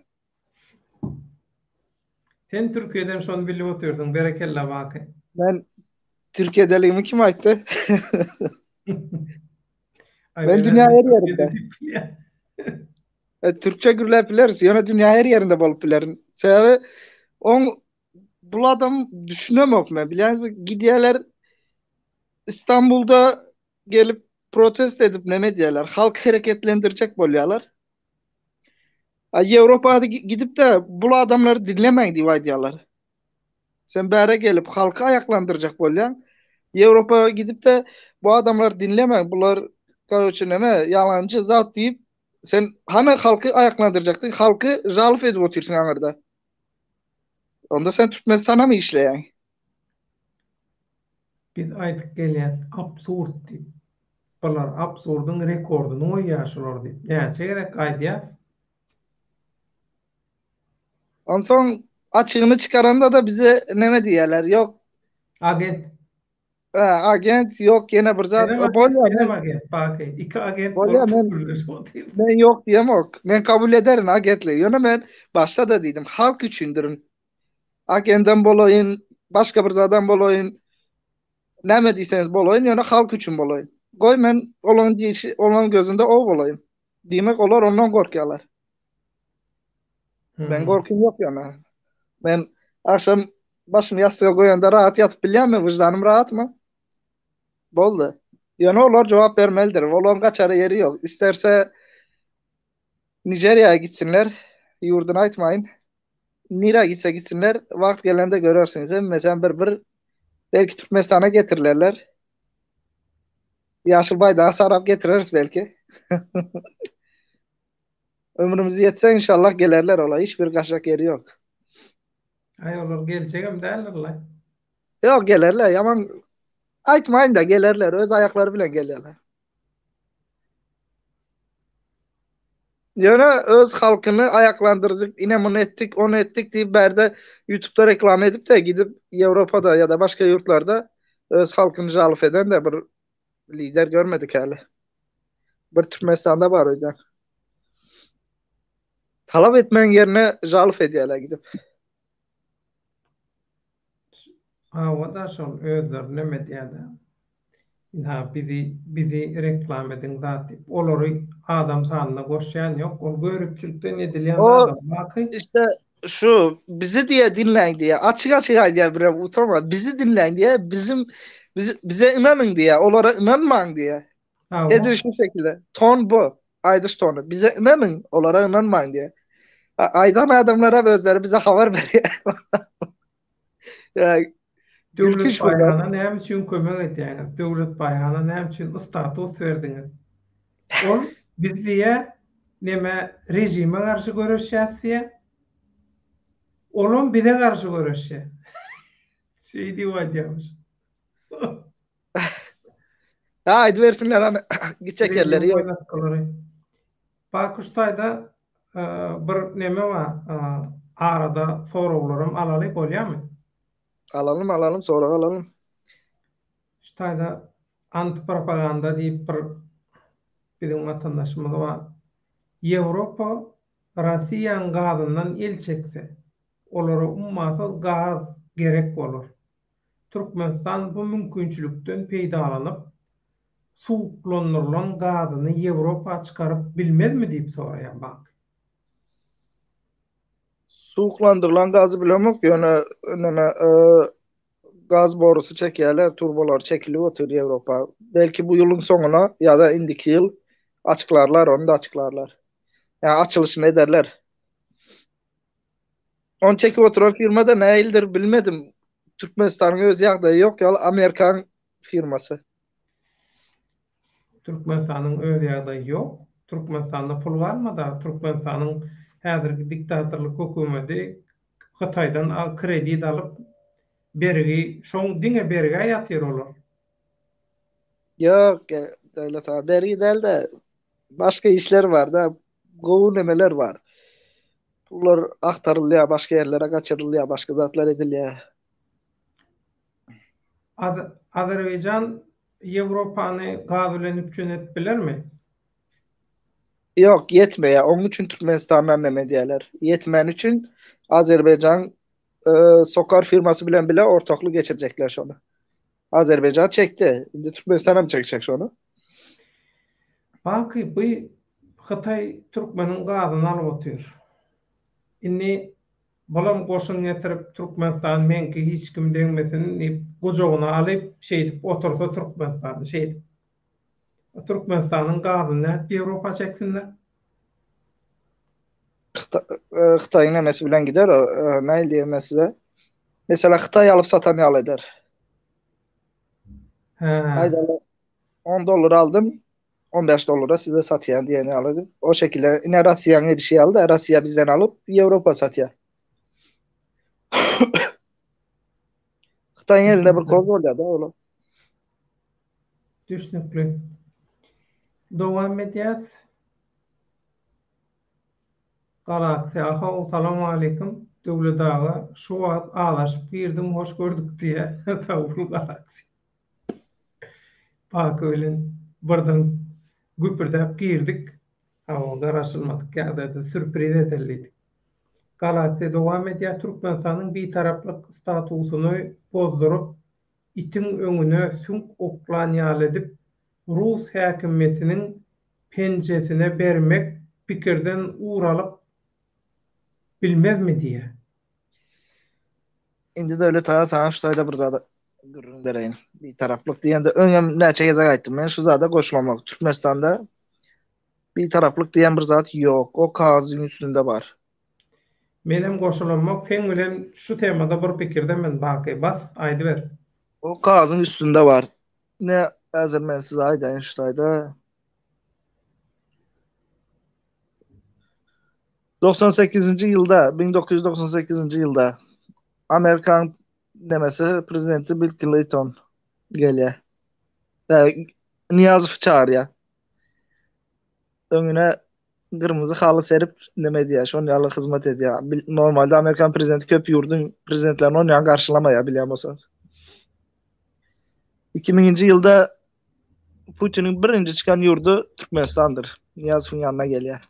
Sen Türkiýeden şony bilip otyrsyň, berekella Baky. Men Türkiýedeligimi kim aýtdy? Men dünýä her ýerinde. E, türkçe gürläp bileris, ýöne dünýä her ýerinde bolup bilerin. Sebäbi oň bul adam düşünemok men. Bilýäňizmi, gidýärler İstanbulda gelip protest edip neme edýärler? Halk hereketlendirjek bolýarlar. A Ýewropada gidip-de bul adamlary diňlemäň diýip aýdýarlar. Sen bäre gelip halky aýaklandyrjak bolýaň. Ýewropa gidip-de bu adamlary diňlemäň, bular karoçe neme ýalançy zat diýip sen hany halky aýaklandyrjakdyň, halky žalow edip otyrsyň aňyrda. Onda sen Türkmenistana mı işleýäň? Biz aýdyp gelýäs absurd diýip. Bular absurdyň rekordyny goýýar şular diýip. Näçe gezek aýdýas. Onsoň açygyny çykaranda-da bize neme diýýärler? Ýok. Agent. Hä, agent, ýok ýene bir zat. Senem Bolýar, senem men agent, Baky. Iki agent Bolýar, bolup men gürleşip otyr. men ýok diýemok. Men kabul ederin agentligi. Ýöne men başda-da diýdim, halk üçindirin. Agendem bolaýyn, başga bir zadam bolaýyn. Näme diýseňiz bolaýyn, ýöne halk üçin bolaýyn. Goý men olaryň diýşi, olaryň gözünde o bolaýyn. Diýmek olar ondan gorkýarlar. Men gorkym ýok ýöne. Men agşam başymy ýassyga goýanda rahat ýatyp bilýärmi, wyždanym rahatmy? Boldy. Ýöne olar jogap bermelidir. Olaryň gaçara ýeri ýok. Isterse Nigeriýa gitsinler, ýurduny aýtmaýyn. Nirä gitse gitsinler, wagt gelende görersiňiz. Hemmesem bir bir belki Türkmenistana getirilerler. Ýaşyl baýdagy sarap getireris belki. Ömrümiz ýetse inşallah gelerler ola. Hiç bir gaçjak ýeri ýok. Aý olar geljegem däldirlaý. Ýok gelerler. Ýaman aýtmaýyn-da gelerler. Öz aýaklary bilen gelýärler. Ýöne öz halkyny aýaklandyrjyk ine muny etdik, ony etdik diýip bärde ýutubda reklama edip-de gidip Ýewropada ýa-da başga ýurtlarda öz halkyny žalow eden-de bir lider görmedik häli. Bir Türkmenistanda bar öýdýän. Talap etmegiň ýerine žalow edýärler gidip. Hawa-da şol özleri neme edýär-dä. Ynha bizi bizi reklama ediň zat diýip. Olary adam sanyna goşýan ýok. Ol göripçilikden edilýän O zadam baky. işte şu bizi diýe dinläň diýe açyk açyk aýdýar birem utanman bizi dinläň diýe bizim bizi, bize ynanyň diýe olara ynanmaň diýe. Hawa. Edil şu şekilde ton bu aýdyş tony bize ynanyň olara ynanmaň diýe. Aýdan adamlara özleri bize habar berýär. Ýa Döwlet Baýhana näme üçin kömek edýäňiz? Döwlet Baýhana näme üçin status berdiňiz? Ol biz diýýä neme režime garşy göreşýäs diýýä. Olam bize garşy göreşýä. Şeý diýip aýdýarmyş. Ha aýdybersinler hany gitjek ýerleri ýok. Bakuş taýda bir neme bar arada soraglaram alaly bolýamy? Alalym alalym sorag alalym. Şu taýda antipropaganda diýip bir biziň watandaşymyz bar. Ýewropa Rossiýaň gazyndan el çekse, olara ummasyz gaz gerek bolar. Türkmenistan bu mümkinçilikden peýdalanyp, suwuklandyrylan gazyny Ýewropa çykaryp bilmezmi diýip soraýar Bak. Suwuklandyrylan gazy bilemok, ýöne neme gaz borusy çekýärler, turbalar çekilip otyr Ýewropa. Belki bu ýylyň soňuna ýa-da indiki ýyl açyklarlar, ony-da açyklarlar. Ýa açylyşyny ederler. Ony çekip oturan firma-da nähilidir bilmedim. Türkmenistanyň öz ýagdaýy ýok ýaly Amerikan firmasy. Türkmenistanyň öz ýagdaýy ýok. Türkmenistanda pul galmada. Türkmenistanyň häzirki diktatorlyk hökümeti Hytaýdan kredit alyp bergi şoň diňe bergä ýatyr olar. Ýok Döwlet aga bergi dälde başga işler barda gowy nemeler bar. Pullar agtarylýar başga ýerlere gaçyrylýar başga zatlar edilýär. Azerbaýjan Ýewropany gaz bilen üpjün edip bilermi? Ýok, ýetmeýär. Onuň üçin Türkmenistandan neme edýärler. Ýetmäni üçin Azerbaýjan Sokar firmasy bilen bile ortaklyk geçirjekler şony. Azerbaýjan çekdi. Indi Türkmenistan hem çekjek şony. Baky bu Hytaý türkmeniň gazyny alyp otyr. Indi bulam goşun getirip Türkmenistan meňki hiç kim degmesin diýip gujagyna alyp şeýdip otursa Türkmenistany şeýdip Türkmenistanyň gazyny nädip Ýewropa çeksinler? Hytaýyň nemesi bilen gider o. Nähili diýen men size? Mesela Hytaý alyp satan ýaly eder. Hä. Aýdaly 10 dollar aldym, 15 dollara size satýan diýen ýaly edip. O şekilde ine Russiýanyň edişi ýaly da Russiýa bizden alyp Ýewropa satýar. Hytaýyň elinde bir koz bolýar da olar. Düşnükli. Dowam edýäs. Galaksiýa ahow salowmaleýkim Döwlet aga şu wagt azaşyp girdim hoş gördük diýýä sag bol Galaksiýa. Baky bilen birden güpürdäp girdik. Hawa garaşylmadyk ýagdaýda sürpriz edeli diýdik. Galaksiýa dowam edýär Türkmenistanyň bitaraplyk statusyny bozduryp itiň öňüne süňk oklan ýaly edip, rus häkimiýetiniň penjesine bermek pikirden ugur alyp bilmezmi diýýär. Indi Döwlet aga saňa şu taýda bir zada gürrüň bereýin. Bitaraplyk diýende öňem näçe gezek aýtdym. Men şu zada goşulamok. Türkmenistanda bitaraplyk diýen bir zat ýok. O kagyzyň üstünde bar. Menem goşulamok seň bilen şu temada bir pikirde men Baky bas aýdyber. O kagyzyň üstünde bar. Ne häzir men size aýdaýyn şu taýda. 98-nji ýylda, 1998-nji ýylda Amerikanyň nemesi prezidenti Bill Klinton gelýär. Nyýazowy çagyrýar. Öňüne gyrmyzy haly serip neme edýär, şon ýaly hyzmat edýär. Normalde Amerikan prezidenti köp ýurduň prezidentlerini on ýaly garşylamaýar bilýän bolsaňyz. 2000-nji ýylda Putiniň birinji çykan ýurdy Türkmenistandyr. Nyýazowyň ýanyna gelýär.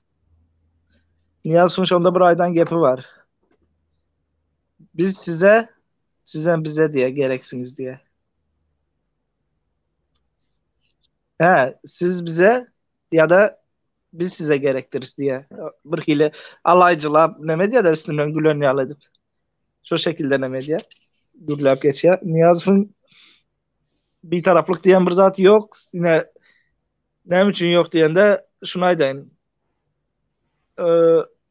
Nyýazowyň şonda bir aýdan gepi bar. Biz size, sizem bize diýe gereksiňiz diýe. Hä, siz bize ýa-da biz size gerekdiris diýe. Bir hili alaýjylap neme diýýär üstünden gülen ýaly edip. Şo şekilde neme diýýär. Gürläp geçýär. Nyýazowyň bitaraplyk diýen bir zat ýok. Ine näme üçin ýok diýende şuny aýdaýyn.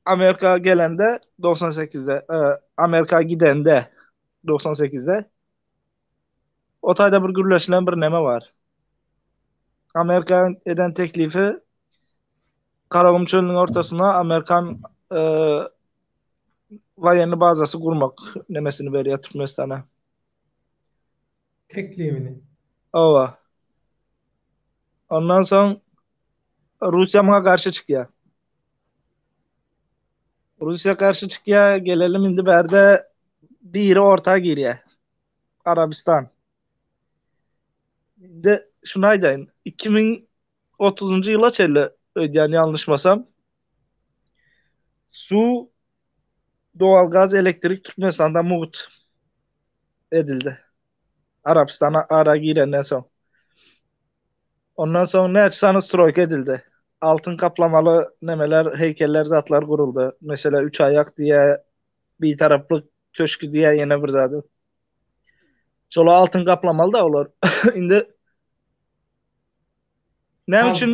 Amerika gelende 98-de, Amerika gidende 98-de O taýda bir gürleşilen bir neme bar. Amerika eden teklifi Garagum çölüniň ortasynda Amerikan e, waýenni bazasy gurmak nemesini berýär Türkmenistana. Teklibini. Owa. Ondan soň Russiýa muňa garşy çykýar. Russiýa garşy çykýar, gelelim indi bärde biri orta girýär. Arabistan. Indi şuny aýdaýyn, 2030-njy ýyla çenli öýdýän ýalňyşmasam, suw, doğalgaz, elektrik Türkmenistanda mugt edildi. Arabistana ara girenden soň. Ondan soň näçe sany stroýka edildi. Altyn kaplamaly nemeler, heýkeller, zatlar guruldy. Mesela üç aýak diýe, Bitaraplyk köşgi diýýär ýene bir zady. Şolar altyn gaplamaly da olar. Indi näme üçin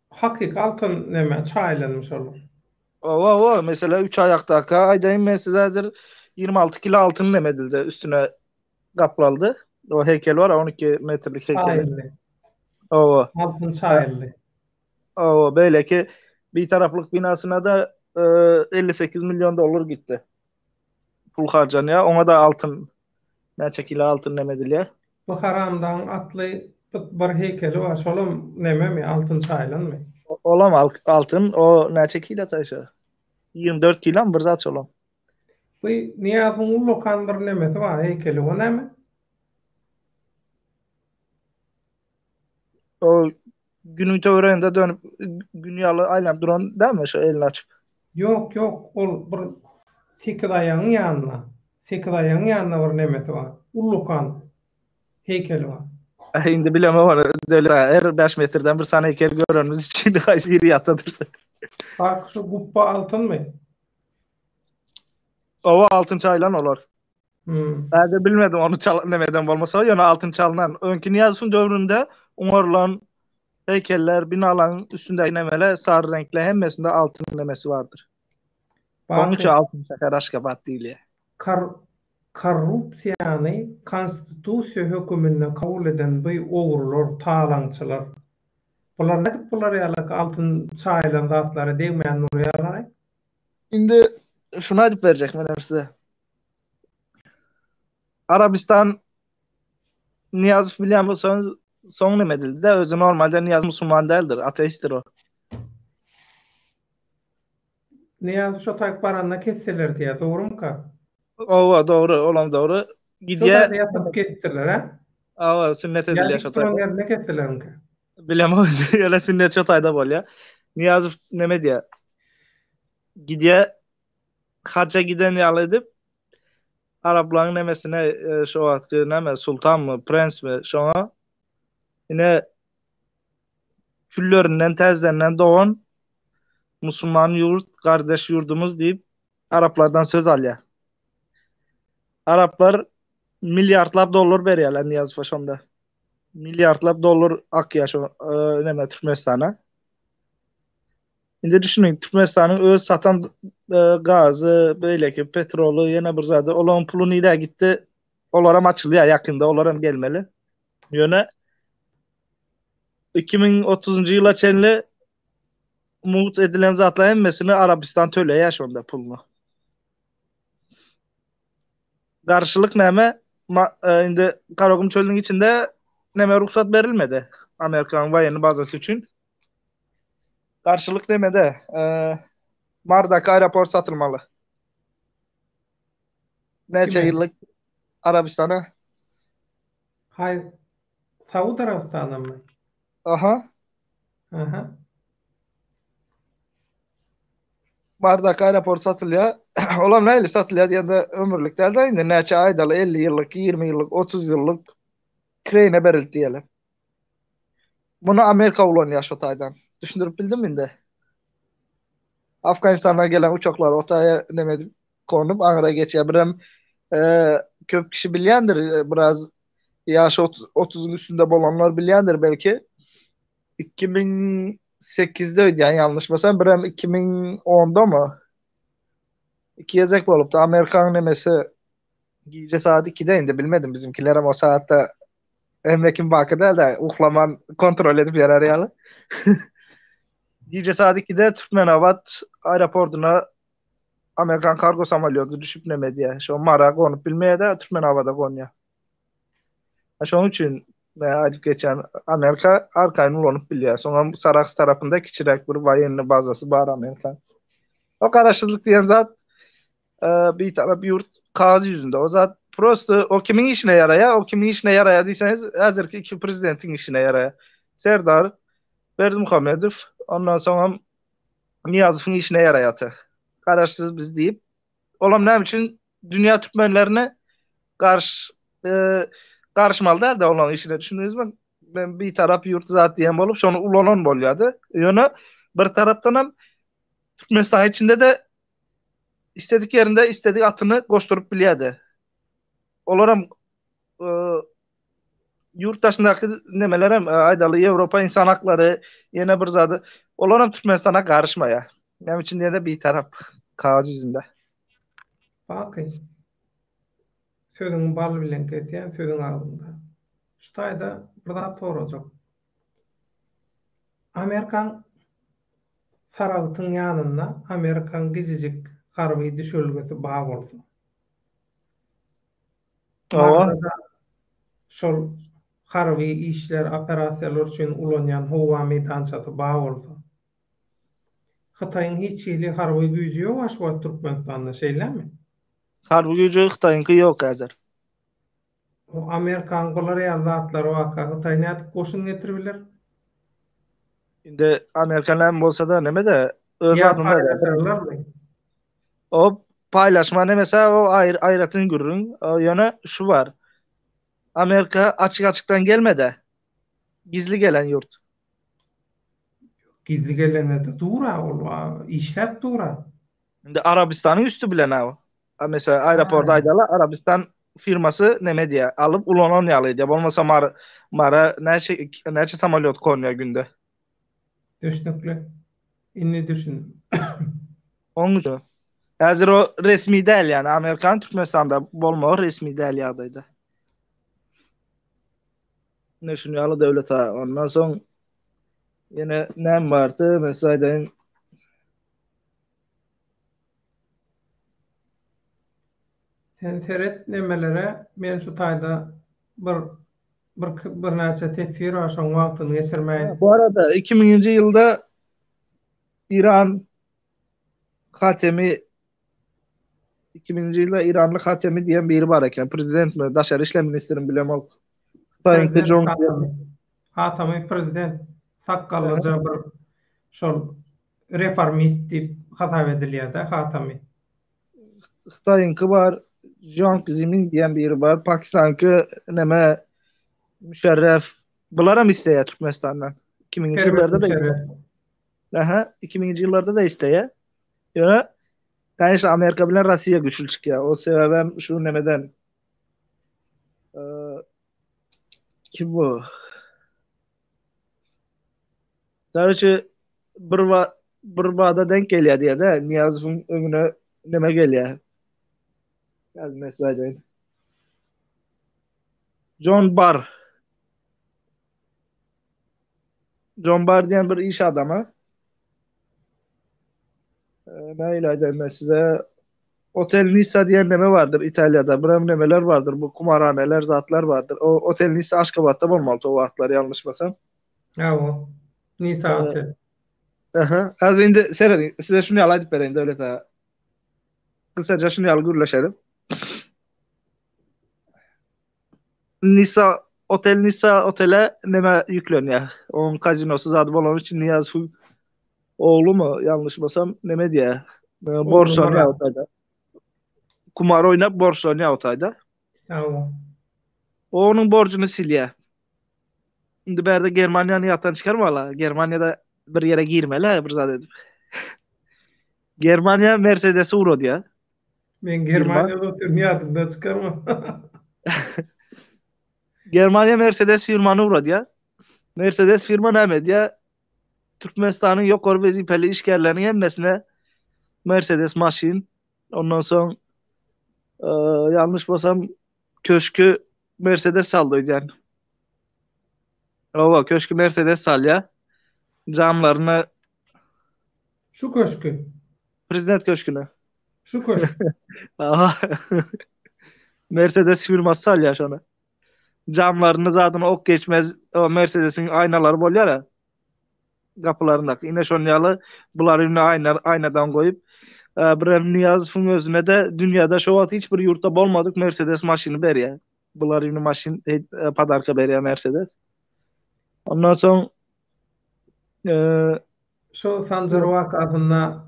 hakyky altyn näme çaýlanmyş olar. Owa owa mesela üç aýakdaka aýdaýyn men size häzir 26 kilo altyn neme edildi üstüne gaplaldy. O heýkel bar 12 metrlik heýkeli. Owa. Altyn çaýyldy. Owa, beýleki Bitaraplyk binasyna-da 58 million dollar gitdi. Pul harjanýar. Oňa-da altyn näçe kilo altyn neme edilýär. Bu haramdagyň atly bir heýkeli bar, şolam nememi, altyn çaýylanmy? Olam altyn, o näçe kilo taýşa? 24 kilomy bir zat şolam. Bu Nyýazowyň ullakan bir nemesi bar, heýkeli, o näme? O günüň töwereginde dönüp gün ýaly aýlanyp duran dälmi şo elini açyp? Ýok, ýok, ol bir sekizaýagyň ýanynda, sekizaýagyň ýanynda bir nemesi bar, ullakan heýkeli bar. Äý indi bilemok ony Döwlet aga, her bäş metrden bir sany heýkel görenimiz üçin haýsy biri ýatda dursa. Bak şu gupba altynmy? Owa altyn çaýylan olar. Hmm. Häzir bilmedim ony çal nemeden bolmasa, ýöne altyn çalynan. Öňki Nyýazowyň döwründe oňarylan heýkeller, binalaryň üstündäki nemeler sary reňkli hemmesinde altyn nemesi bardyr. Onuň üçin altyn şäher Aşgabat diýilýär. Kar korrupsiýany konstitusiýa höküminde kabul eden bu ogrular, talaňçylar. Bular nädip bular ýaly altyn çaýylan zatlara degmän durýarlar-aý? Indi şuny aýdyp berjek menem size. Arabistan Niýazow bilýän bolsaňyz soň neme edildi-de, özi normalde Niýazow musulman däldir, ateistdir o. Niýazow şo taýyk baranda kesseler diýýär, dogrumyka? Owa, dogry, olam dogry. Gidýär. Şo taýda ýatyryp kesipdirler, hä? Owa, sünnet edilýär şo taýda. Ýa duran ýerinde kesdilermikä? Bilemok, ýöne sünnet şo taýda bolýar. Niýazow neme diýýär? Gidýär, haja giden ýaly edip, araplaryň nemesine e, şo wagtky näme sultanmy, prensmi şoňa ine küllerinden täzedenden dogan musulman ýurt, gardeş ýurdumyz diýip araplardan söz alýar. Araplar milliardlap dollar berýärler Nyýazowa şonda. Milliardlap dollar akýar şo e, näme Türkmenistana. Indi düşüniň, Türkmenistanyň öz satan e, gazy, beýleki petroly, ýene bir zady, olaryň puly nirä gitdi? Olaram açylýar ýakynda, olaram gelmeli. Ýöne 2030-njy ýyla çenli mugt edilen zatlar hemmesini Arabistan töleýär şonda puluny. Garşylyk näme? Ma, e, indi Garagum çölüniň içinde näme rugsat berilmedi Amerikanyň woýenny bazasy üçin. Garşylyk nämede? E, Mardaky aeroport satylmaly. Näçe ýyllyk Arabistana? Haý, Saud Arabistanamy? Aha. Aha. Bardaky aeroport satylýar. Olam nähili satylýar diýende ömürlik däl-de indi näçe aýdaly 50 ýyllyk, 20 ýyllyk, 30 ýyllyk kireýine berildi diýeli. Muny Amerika ulanýar şo taýdan. Düşündirip bildimmi indi? Afganistandan gelen uçaklar o taýa neme edip gonup aňyra geçýär. Birem e, köp kişi bilýändir, e, biraz ýaşy 30-yň üstünde bolanlar bilýändir belki. 2008-de öýdýän ýalňyşmasam, birem 2010-damy? Iki gezek bolupdy. Amerikanyň nemesi gije saat 2-de indi bilmedim bizimkilerem o saatda hemme kim baky däl-de uklaman kontrol edip ýörer ýaly. Gije saat 2-de Türkmenabat aeroportuna Amerikan kargo samolýoty düşüp neme edýär. Şo Mara gonup bilmeýär-de Türkmenabada gonýar. Şonuň üçin men aýdyp geçýän Amerika arkaýyn ulanyp bilýär. Soňam Sarahs tarapynda kiçiräk bir woýenny bazasy bar Amerikan. O garaşsyzlyk diýen zat e, bir tarap ýurt kagyz ýüzünde. O zat prosto o kimiň işine ýaraýar? O kimiň işine ýaraýar diýseňiz, häzirki iki prezidentiň işine ýaraýar. Serdar Berdimuhamedow, ondan soňam Nyýazowyň işine ýaraýar. Garaşsyz biz diýip, olam näme üçin dünýä türkmenlerine garş e, garyşmaly däldi olaryň işine düşündiňizmi? Men bir tarap ýurt zat diýen bolup şony ulanan bolýardy. Ýöne bir tarapdan hem Türkmenistan içinde de istedik ýerinde istedik atyny goşduryp bilýärdi. Olar hem e, ýurt daşyndaky nemeler hem e, aýdaly Ýewropa insan haklary ýene bir zady olar hem Türkmenistana garyşmaýar. Näme üçin diýende bir tarap kagyz ýüzünde. Baky. Sözüňi bal bilen kesýän sözüň agzyňda. Şu taýda bir zat sorajak. Amerikaň Saragtyň ýanynda Amerikaň gijijik harby düşelgesi bar bolsa. Maryda-da şol harby işler, operasiýalar üçin ulanýan howa meýdançasy bar bolsa. Hytaýyň hiç hili harby güýji ýok-a şu wagt Türkmenistanda, şeýlemi? Harby güýji Hytaýyňky ýok häzir. O Amerikanyň bular ýaly zatlary barka Hytaý nädip goşun getiribiler? Indi Amerika näme bolsa-da neme-de öz Ýa adynda paýlaşarlarmy? O paýlaşma nemese o aýry aýratyn gürrüň. Ýöne şu bar. Amerika açyk-açykdan gelmedi. Gizli gelen ýurt. Gizli gelende-de dur-a ol, işläp dur-a. Indi Arabystanyň üsti bilen-ä o. Mesela aeroporda aýdaly Arabystan firmasy neme diýýär, alyp ulanan ýaly edýär. Bolmasa Mar Mara näçe näçe samolýot konýar günde. Düşnükli. Indi düşündim. Oň üçin. Häzir o resmi däl ýani Amerikanyň Türkmenistanda bolmagy resmi däl ýagdaýda. Ine şuny ýaly döwlet ha. Ondan soň ýene näme bardy? Men size aýdaýyn. Sen seret nemelere men şu taýda bir bir birnäçe teswir bar şoň wagtyny geçirmäýin. Bu arada 2000-nji ýylda Iran Hatemi 2000-nji ýylda Iranly Hatemi diýen biri bar eken. Prezidentmi, daşary işler ministrimi bilemok. Hytaýyňky Jong Hatami prezident sakgallyja bir şol reformist diýip hasap edilýär-de Hatami. Hytaýyňky bar, Jiang Zemin diýen biri bar, Pakistanky neme Müşerref. Bularam isleýär Türkmenistandan. 2000-nji ýyllarda da. Aha, 2000-nji ýyllarda da isleýär. Ýöne Конечно, Amerika bilen Russiýa güýçli çykýar. O sebäbem şu nemeden kim bu? Karoçe bir bir bada denk gelýär diýýär-de, Nyýazowyň öňüne neme gelýär. Ýaz men size aýdaýyn. John Barr. John Barr diýen bir iş adamy. Nähili aýdaýyn men size? Otel Nissa diýen neme bardyr Italiýada. Birem nemeler bardyr, bu kumarhaneler, zatlar bardyr. O Otel Nissa Aşgabatda bolmaly o wagtlar ýalňyşmasam. Hawa. Nissa otel. Aha. Az indi serediň, size şuny ýaly aýdyp bereýin Döwlet aga. Gysaja şuny ýaly gürleşelim. Nissa Otel Nissa otele neme ýüklenýär. Onuň kazinosy zady bolany üçin Nyýazowyň oglumy, ýalňyşmasam, neme diýýär. Borçlanýar o taýda. Kumar oýnap borçlanýar o taýda. Hawa. O onuň borjuny silýär. Indi bärde Germaniýany ýatdan çykarmaly. Germaniýada bir ýere girmeli, bir zat edip. Germaniýa Mersedesi ugradýar. Men Germaniýada otyryn ýadymdan çykarma. Germaniýa Mercedes firmany ugradýar. Mercedes firma näme edýär? Türkmenistanyň ýokary wezipeli işgärleriniň hemmesine Mercedes maşyn, ondan soň ýalňyş bolsam köşki Mercedes saldy öýdýän. Hawa, köşki Mercedes salýar. Jamlaryny Şu köşki. Prezident köşküne. Şu köşk. Aha. Mercedes firmasy salýar şony. Jamlaryny zadyny ok geçmez o Mercedesiň aýnalary bolýar ya. Gapylaryndaky. Ine şon ýaly bulary indi aýna aýnadan goýup, e, birem Nyýazowyň özüne-de dünýäde şo wagt hiç bir ýurtda bolmadyk Mercedes maşyny berýär. Bular indi maşyn e, podarka berýär Mercedes. Ondan soň e, Şu Sanjar wakasynda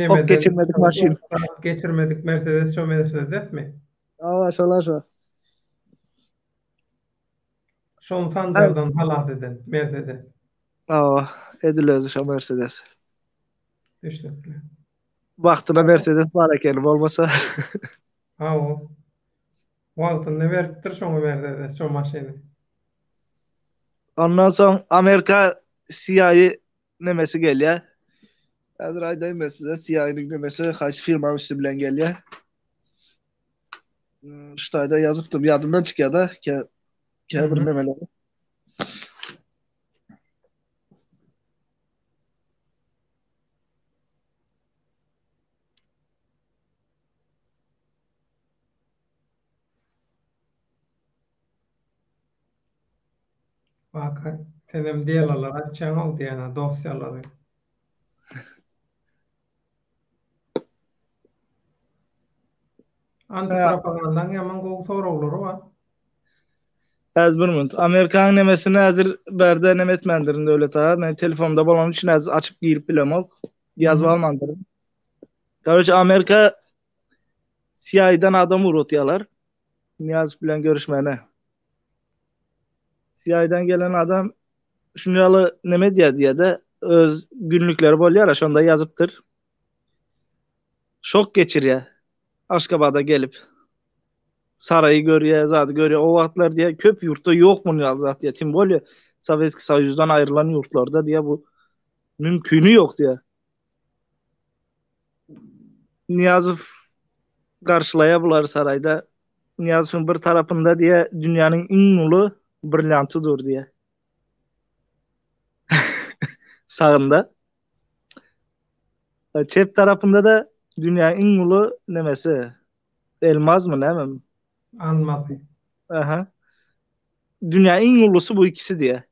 Ok geçirmedik maşyn. Geçirmedik Mercedes şo Mercedesmi? Hawa, şolar şo. Şony Sanjardan halas eden Mercedes. Hawa, edil özi şo Mercedes. Düşnükli. Wagtynda Mercedes bar ekeni bolmasa. Hawa. Wagtynda beripdir şoňa Mercedes şo maşyny. Ondan soň Amerika CIA nemesi gelýär. Häzir aýdaýyn men size CIA-nyň nemesi haýsy firmanyň üsti bilen gelýär. Hmm, şu taýda ýazypdym, ýadymdan çykýar-da, käbir nemeleri. Waka, senem delalar açýaň-ow diýýän-ä, dosýalary. Antipropagandaň ýaman gowy soraglary bar. Häzir bir minut. Amerikanyň nemesini häzir bärde neme etmändirin Döwlet aga. Men telefonda bolany üçin häzir açyp girip bilemok. Ýazyp almandyryn. Karoçe Amerika CIA-dan adam ugratýarlar. Nyýazow bilen görüşmäne. CIA-dan gelen adam şuny ýaly neme edýär diýýär-de, öz günlükleri bolýar-a, şonda ýazypdyr. Şok geçirýär. Aşgabada gelip. Saraýy görýär, zady görýär. O wagtlar diýýär, köp ýurtda ýok muny ýaly zat diýýär. Tim bolýa Sowetskiý Soýuzdan aýrylan ýurtlarda diýýär bu mümkini ýok diýýär. Nyýazow garşylaýar bulary saraýda. Nyýazowyň bir tarapynda diýýär, dünýäniň iň uly brillianty dur diýýär. Sagynda. Çep tarapynda-da dünýäniň iň uly nemesi, elmazmy näme? Almazy. Aha. Dünýäniň iň ulusy bu ikisi diýýär.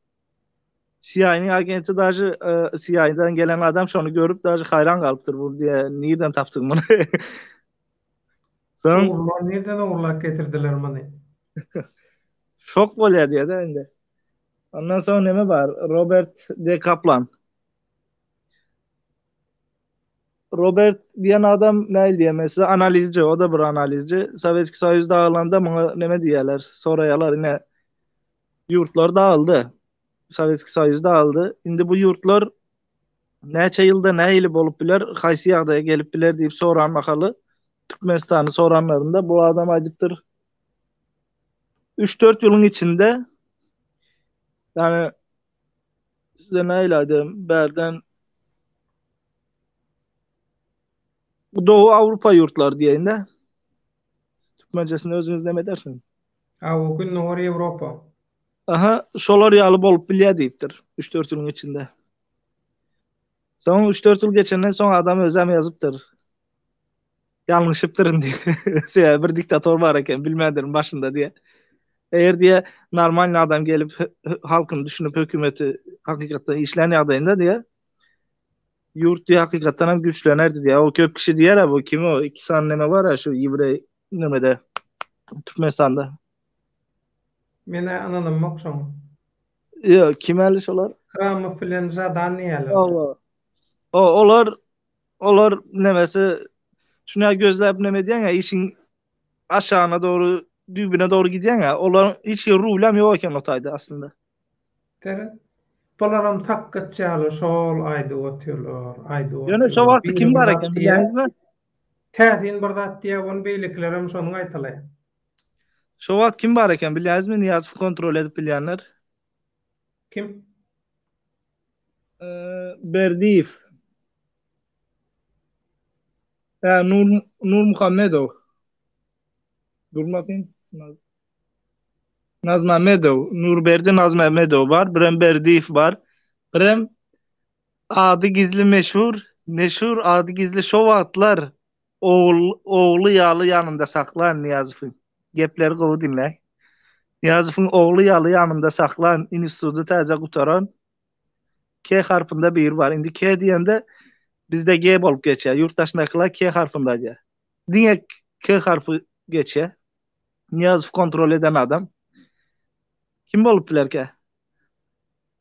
CIA-nyň agenti daže CIA-dan gelen adam şony görüp daže haýran galypdyr bu diýe nirden tapdyň muny. Soň Ogurlar nirden ogurlap getirdiler muny? Şok bolýar diýýär-de indi. Ondan soň neme bar? Robert D. Kaplan. Robert diýen adam näil diýen men size analizci, o da bir analizci. Sowetski Soýuz dagylanda muňa neme diýýärler? Soraýarlar ine ýurtlar dagyldy. Sowetski Soýuz dagyldy. Indi bu ýurtlar näçe ýylda nähili bolup biler, haýsy ýagdaýa gelip biler diýip soran mahaly Türkmenistany soranlarynda bu adam aýdypdyr. 3-4 ýylyň içinde ýani size nähili aýdaýyn, bärden Doğu Awrupa ýurtlary diýeýin-de. Türkmençesini özüňiz näme edersiňiz? Hawa, Gündogar Ýewropa. Aha, şolar ýaly bolup bilýär diýipdir, 3-4 ýylyň içinde. Soň 3-4 ýyl geçenden soň adam özem ýazypdyr. Ýalňyşypdyryn diýip. Sebäbi bir diktator bar eken, bilmändirin başynda diýe. Eger diýe normalny adam gelip halkyny düşünip hökümeti hakykatdan işlän ýagdaýynda diýe ýurt diýe hakykatdan hem güýçlenerdi diýe. O köp kişi diýer bu kim o iki sany neme bar şu ýewreý nemede Türkmenistanda. Menä ynanamok şoňa. Ýok, kim äli şolar? Hramow bilen Žadan diýýärler. Hawa. O olar olar nemesi şuny gözläp neme edýäň-ä işiň aşagyna dogry düýbüne dogry gidýäň-ä olaryň hiç hili rulam ýok eken o taýda aslynda. Seret. Bularam sakgyç ýaly şol aýdyp otyrlar, aýdyp Ýöne şo otyrlar. wagty Biri kim bir bar zat eken diýýär. bilýäňizmi? Täsin bir zat diýýär, ony beýlekilerem şony gaýtalaýar. Şo wagt kim bar eken bilýäňizmi Nyýazowy kontrol edip bilýänler? Kim? Berdiýew. Hä, Nur Nurmuhammedow. Dur bakayım. Nazmämmedow, Nurberdi Nazmämmedow bar, birem Berdiýew bar. Birem ady gizli meşhur, meşhur ady gizli şo wagtlar Ogul, ogly ýaly ýanynda saklan Nyýazowyň. Gepleri gowy diňläň. Nyýazowyň ogly ýaly ýanynda saklan, institudy täze gutaran K harpynda biri bar. Indi K diýende bizde G bolup geçýär. Ýurt daşyndakylar K harpynda aýdýar. Diňe K harpy geçýär. Nyýazow kontrol eden adam. Kim bolup bilerkä?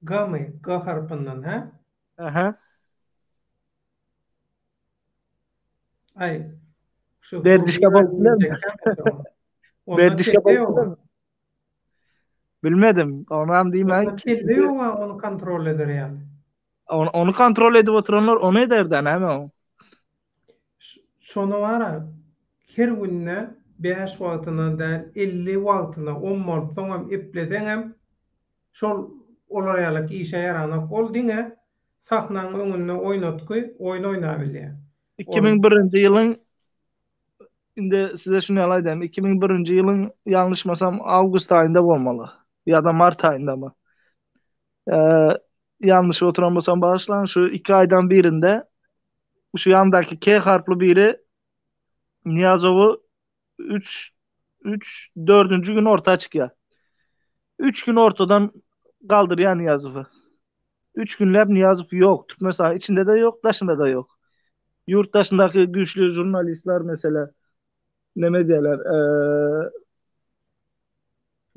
G-my? G harpyndan, hä? Aha. Aý, şu Berdişka bolup bilermi? Berdişka bolup bilermi? Bilmedim. Onam diýmän. Onda kelle ýok-a ony kontrol eder ýaly. Ony kontrol edip oturanlar ony eder-dä, näme o? Şony bar-a, her günde bäş wagtyna däl, 50 wagtyna ommaltsaňam, epleseňem, şol olar ýalak işe ýaranok. Ol diňe sahnaň öňünde oýnatgy oýun oýnabilýär. 2001-nji ýylyň indi size şuny ýaly aýdaýyn, 2001-nji ýylyň ýalňyşmasam awgust aýynda bolmaly ýa-da mart aýyndamy. Ýalňyşyp oturan bolsam bagyşlaň, şu iki aýdan birinde şu ýandaky K harply biri Nyýazowy 3 3 dördünji gün orta çykýar. 3 gün ortadan galdyrýar Nyýazowy. 3 günläp Nyýazow ýok. Türkmenistanyň içinde-de ýok, daşynda-da ýok. Ýurt daşyndaky güýçli žurnalistler mesela neme diýerler?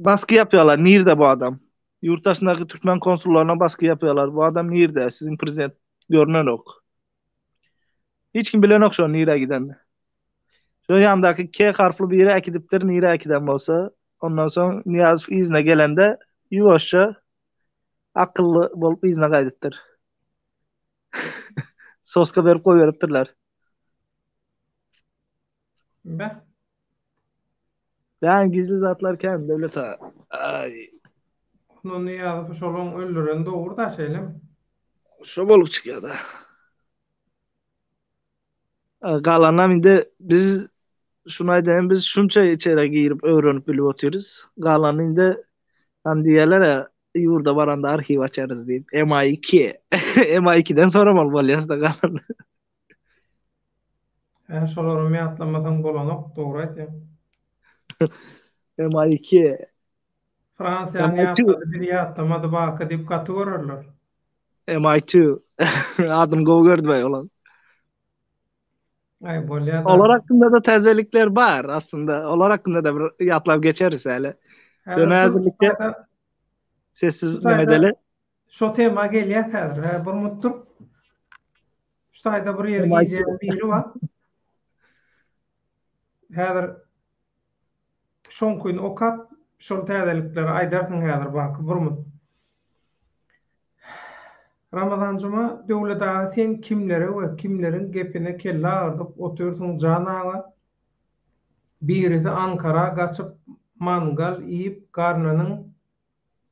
Baskı yapıyorlar. Nirde bu adam? Yurt daşyndaky türkmen konsullaryna baskı yapıyorlar. Bu adam nirde? Sizin prezident görünenok. Hiç kim bilenok şo nirä gidenini. Şo ýandaky K harfly biri äkidipdir nirä äkiden bolsa. Ondan soň Nyýazow yzyna gelende ýuwaşja akylly bolup yzyna gaýdypdyr. Soska berip goýberipdirler. Beh. Ýa gizli zatlar kän Döwlet aga. Aý. Onda Nyýazowy şolaň öldüreni dogry da şeýlemi? Şo bolup çykýada. Galanam indi biz şuny aýdaýyn biz şunça içeri girip öwrenip bilip otyrys. Galany indi han diýerler ya ýurda baranda arhiw açarys diýip. MI2. MI2-den soramaly bolýas-da galany. Hä şolaram ýatlamasaň bolanok dogry aýtýaň. MI2. Fransiýany ýatlady bizi ýatlamady Baky diýip gaty görerler. MI2. Adyny gowy gördüm aý olam. Aý bolýa-da. Olar hakynda-da täzelikler bar aslynda. Olar hakynda-da bir ýatlap geçeris häli. Ýöne häzirlikçe sessiz neme edeli. Şo tema gelýäs häzir. Hä bir minut dur. Şu taýda bir ýeri gijäň biri bar. Häzir şoňkyny okap, şol täzelikleri aýdarsyň häzir Baky bir minut. Ramazan Juma, Döwlet aga sen kimlere we kimleriň gepine kelle agyrdyp otyrsyň jan aga? Birisi Ankara gaçyp mangal iýip garnynyň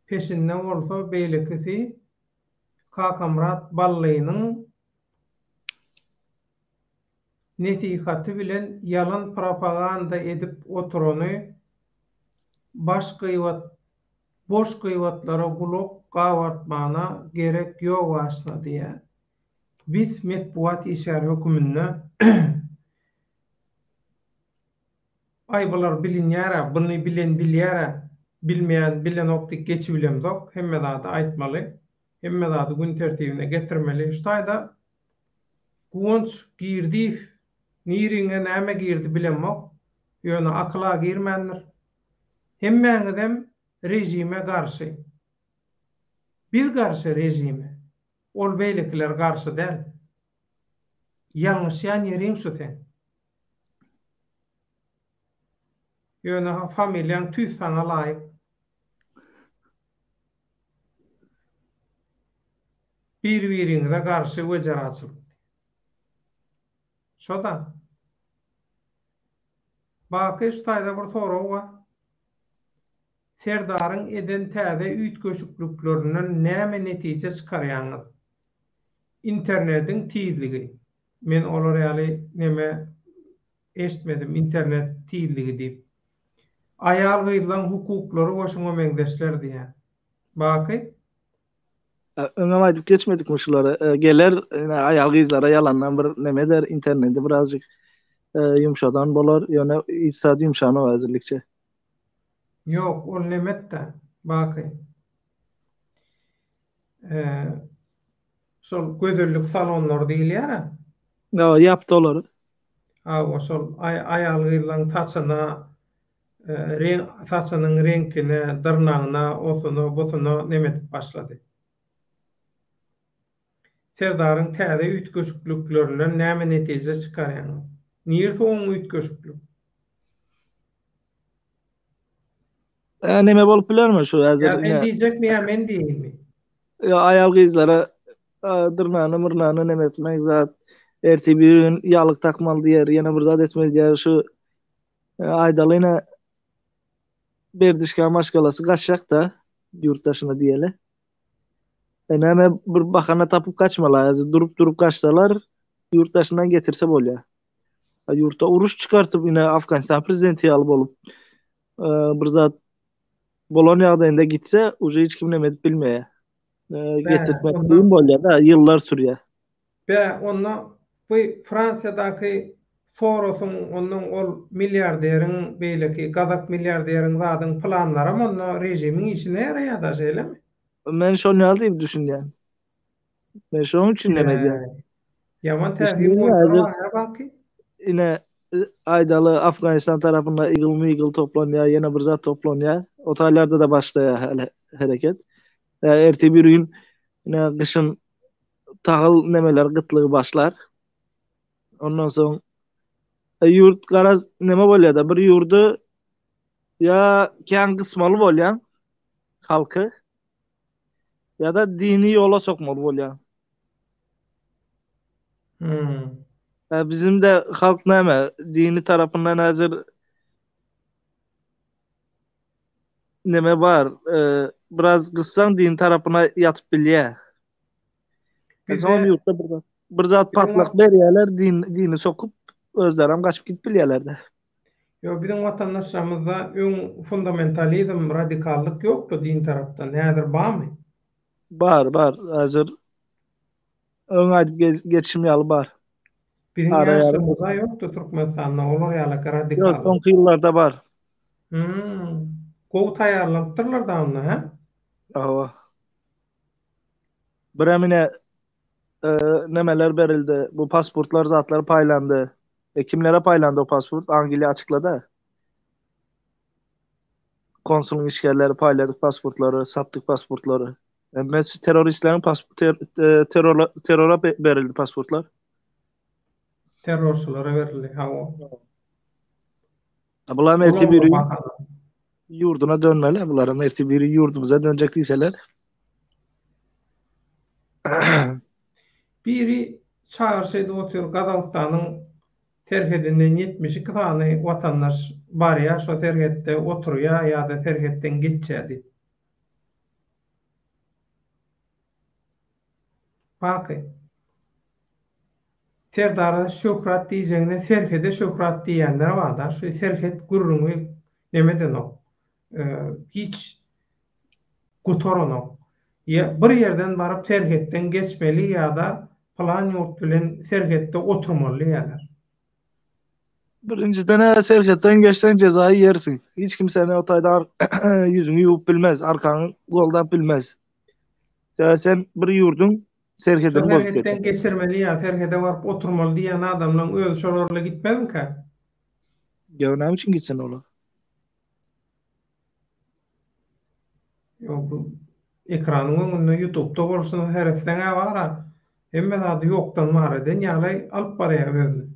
peşinde bolsa beýlekisi Kakamyrat Ballynyň nesihaty bilen ýalan propaganda edip oturany baş gybat boş gybatlara gulak gabartmana gerek ýok aşna diýýär. Biz metbugat işgäri höküminde Aý bular bilinýärä, buny bilen bilýärä, bilmeýän bilenok diýip geçibilemzok, hemme zady aýtmaly, hemme zady gün tertibine getirmeli. Şu taýda Guwanç Girdiýew niriňe näme girdi bilemok, ýöne akyla girmändir. Hemmäňizem režime garşy. Biz garşy režime. Ol beýlekiler garşy däl. Ýalňyşýan ýeriň şu seň. Ýöne familiýaň tüýs saňa laýyk. Bir-biriňize garşy wejeraçylyk. Şo-da. Baky şu taýda bir sorag bar. Serdaryň eden täze üýtgeşikliklerinden näme netije çykarýaňyz? Internediň tizligi. Men olar ýaly neme eşitmedim internet tizligi diýip. Aýal gyzlaň hukuklary we şuňa meňzeşler diýýän. Baky? Öňem aýdyp geçmedikmi şulary? Geler ine aýal gyzlara ýalandan bir neme eder interneti birazjyk ýumşadan bolar ýöne hiç zat ýumşanok häzirlikçe. Ýok ol nemetdä Baky. Şol gözellik salonlary diýilýär-ä. Hawa, ýapdy olary. Hawa, şol aýal-gyzlaryň saçyna, saçynyň reňkine, dyrnagyna, osuny, busuny neme edip başlady. Serdaryň täze üýtgeşikliklerinden näme netije çykarýaňyz? Niresi oň üýtgeşiklik? Ä neme bolup bilermi şu häzir? Ýa sen diýjekmi ýa men diýeýinmi? Ýa aýal gyzlara dyrnagyny myrnagyny neme etmek zat ertir bir gün ýaglyk takmaly diýer ýene bir zat etmeli diýer şu aýdaly ine Berdişka maşgalasy gaçjakda ýurt daşyna diýeli. E näme bir bahana tapyp gaçmaly häzir durup durup gaçsalar ýurt daşyndan getirse bolýar. Ýurtda uruş çykartyp ine Afganistan prezidenti ýaly bolup bir zat bolan ýagdaýynda gitse uje hiç kim neme edip bilmeýär. Getirtmek kyn bolýar da ýyllar sürýär. Bä onda bu Fransiýadaky Sorosyň ondan ol milliarderiň beýleki gazak milliarderiň zadyň planlaram onda režimiň işine ýaraýada şeýlemi? Men şol ýaly diýip düşünýän. Men şonuň üçin neme edýän. Ýaman täsir goýdular baky. Ine. aýdaly Afganistan tarapynda igil migil toplanýar, ýene bir zat toplanýar. O taýlarda-da başlaýar häli hereket. Ertir bir gün ine gyşyn tagyl nemeler gytlygy başlar. Ondan soň ýurt garaz neme bolýar-da bir ýurdy ýa kän gysmaly bolýaň halky ýa-da dini ýola sokmaly bolýaň. Hmm. Bizim de halk näme dini tarapyndan häzir neme bar, e, biraz gyssaň dini tarapyna ýatyp bilýär. Bizde Soň ýurtda bir zat, bir zat patlak berýärler, din dini sokup özlerem gaçyp gidip bilýärler-de. Ýok, biziň watandaşlarymyzda öň fundamentalizm, radikallyk ýokdy din tarapdan, häzir barmy? Bar, bar. Häzir öň aýdyp geçişim ýaly bar. Biziň ýaşlygymyzda ýokdy Türkmenistanda olar ýaly radikallyk. Ýok, soňky ýyllarda bar. Hmm. Gowy taýýarlanypdyrlar-da onda, hä? Hawa. Birem ine nemeler berildi. Bu pasportlar zatlar paýlandy. E kimlere paýlandy o pasport? Angliýa açyklady. Konsulyň işgärleri paýladyk pasportlary, satdyk pasportlary. Hemmesi terroristleriň pasport ter, terror terrora berildi pasportlar. Terrorçylara berildi, hawa. Bular ertir biri ýurduna dönmeli. Bular ertir biri ýurdumyza dönjek diýseler. Biri çagyryş edip otyr Gazagystanyň serhedinden 72 sany watandaş barýar şo serhetde oturýar ýa-da serhetden geçýär diýip. Baky. Serdara şöhrat diýjegine serhede şöhrat diýýänler barda şu serhet gürrüňi neme edenok hiç gutaranok ýa bir ýerden baryp serhetden geçmeli ýada pylan ýurt bilen serhetde oturmaly diýýärler. Birinjiden-ä serhetden geçseň jeza iýersiň. Hiç kim seni o taýda ýüzüňi ýuwup bilmez, arkaňy goldap bilmez. Sebäbi sen bir ýurduň serhedini bozup Serhetden geçirmeli ýa serhede baryp oturmaly diýýän adamlaň özi şolarla gitmezmikä? Ýok näme üçin gitsin olar? Ýok bu ekranyň öňünde ýutubda bolşuna seretseň-ä bar-a hemme zady ýokdan bar eden ýaly alyp barýar özüni.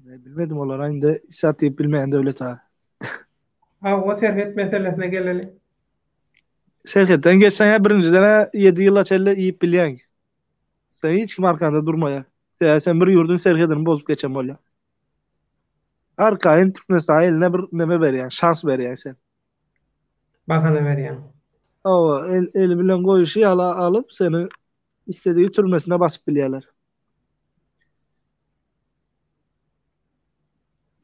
Bilmedim olara indi hiç zat diýip bilmeýän Döwlet aga. Hawa serhet meselesine geleli. Serhetden geçseň-ä birinjiden-ä ýedi ýyla çenli iýip bilýäň. Sen hiç kim arkaňda durmaýar. Sebäbi sen bir ýurduň serhedini bozup geçen bolýaň. Arkaýyn Türkmenistanyň eline bir neme berýäň, şans berýäň sen. Bahana berýäň. Hawa, el, eli bilen goýuşy ýaly alyp seni istedigi türmesine basyp bilýärler.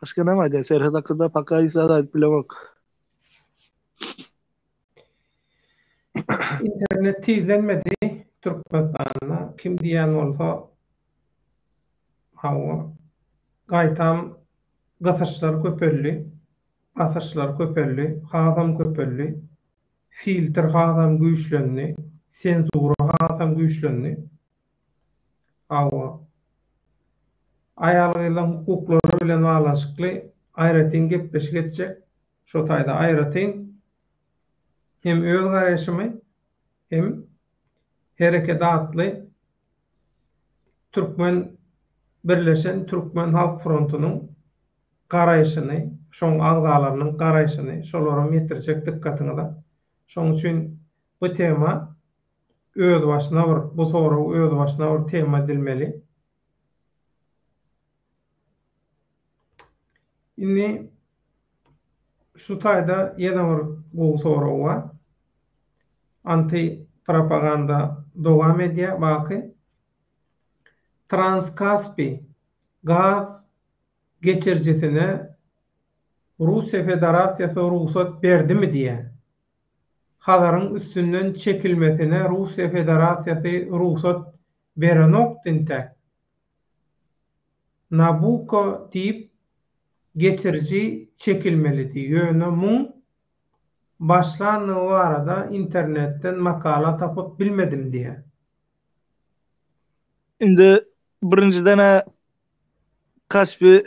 Başga näme aýdaýyn, serhet hakynda paka hiç zat aýdyp bilemok. Internet tizlenmedi Türkmenistanda kim diýen bolsa hawa gaýtam gysyşlar köpeldi basyşlar köpeldi hasam köpeldi filtr hasam güýçlendi senzura hasam güýçlendi hawa aýal-gyzlaň hukuklary bilen baglanyşykly aýratyn gepleşik etjek Şo taýda aýratyn hem öz garaýşymy, hem Hereket atly Türkmen Birleşen Türkmen Halk Frontunyň garaýşyny, şoň agzalarynyň garaýşyny, şolaram ýetirjek dykgatyňyza. Şoň üçin bu tema özbaşyna bir, bu sorag özbaşyna bir tema edilmeli. Indi şu taýda ýene bir gowy sorag bar. Anti propaganda dowam edýär baky. Transkaspi gaz geçirijisine Russiýa Federasiýasy rugsat berdimi diýýär. Hazaryň üstünden çekilmesine Russiýa Federasiýasy rugsat berenokdy intäk. Nabucco diýip geçiriji çekilmelidi, ýöne muň başlandygy barada internetden makala tapyp bilmedim diýýär. Indi. Birinjiden-ä Kaspi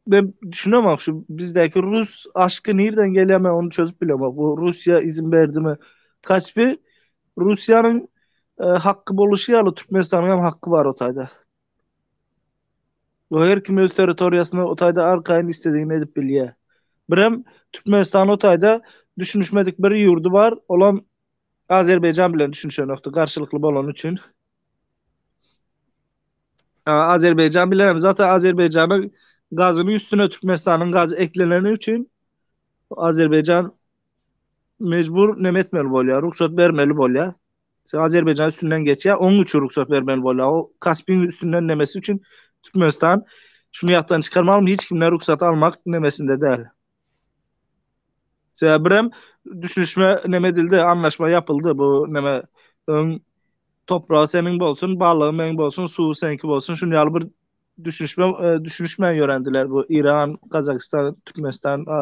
men düşünemok şu bizdäki rus aşky nirden gelýär men ony çözüp bilemok. Bu Russiýa izin berdimi? Kaspi Russiýanyň e, hakkı boluşy ýaly Türkmenistanyň hem hakkı bar o taýda. Bu her kim öz territoriýasyny o taýda arkaýyn istediğini edip bilýär. Birem Türkmenistan o taýda düşünişmedik bir ýurdy bar, olam Azerbaýjan bilen düşünişenokdy garşylykly bolany üçin. Azerbaýjan bilen hem zaten Azerbaýjanyň gazynyň üstüne Türkmenistanyň gazy ekleneni üçin Azerbaýjan mejbur neme etmeli bolýar, rugsat bermeli bolýar. Azerbaýjan üstünden geçýär, onuň üçin rugsat bermeli bolýar. O Kaspiň üstünden nemesi üçin Türkmenistan şuny ýatdan çykarmaly, hiç kimden rugsat almak nemesinde däl. Sebäbi birem düşünişme neme edildi, anlaşma ýapyldy bu neme öň topragy seniň bolsun, balygy meň bolsun, suwy seňki bolsun, şuny ýaly bir düşünişme e, düşünişmän ýörendiler bu Iran, Gazagystan, Türkmenistan, e,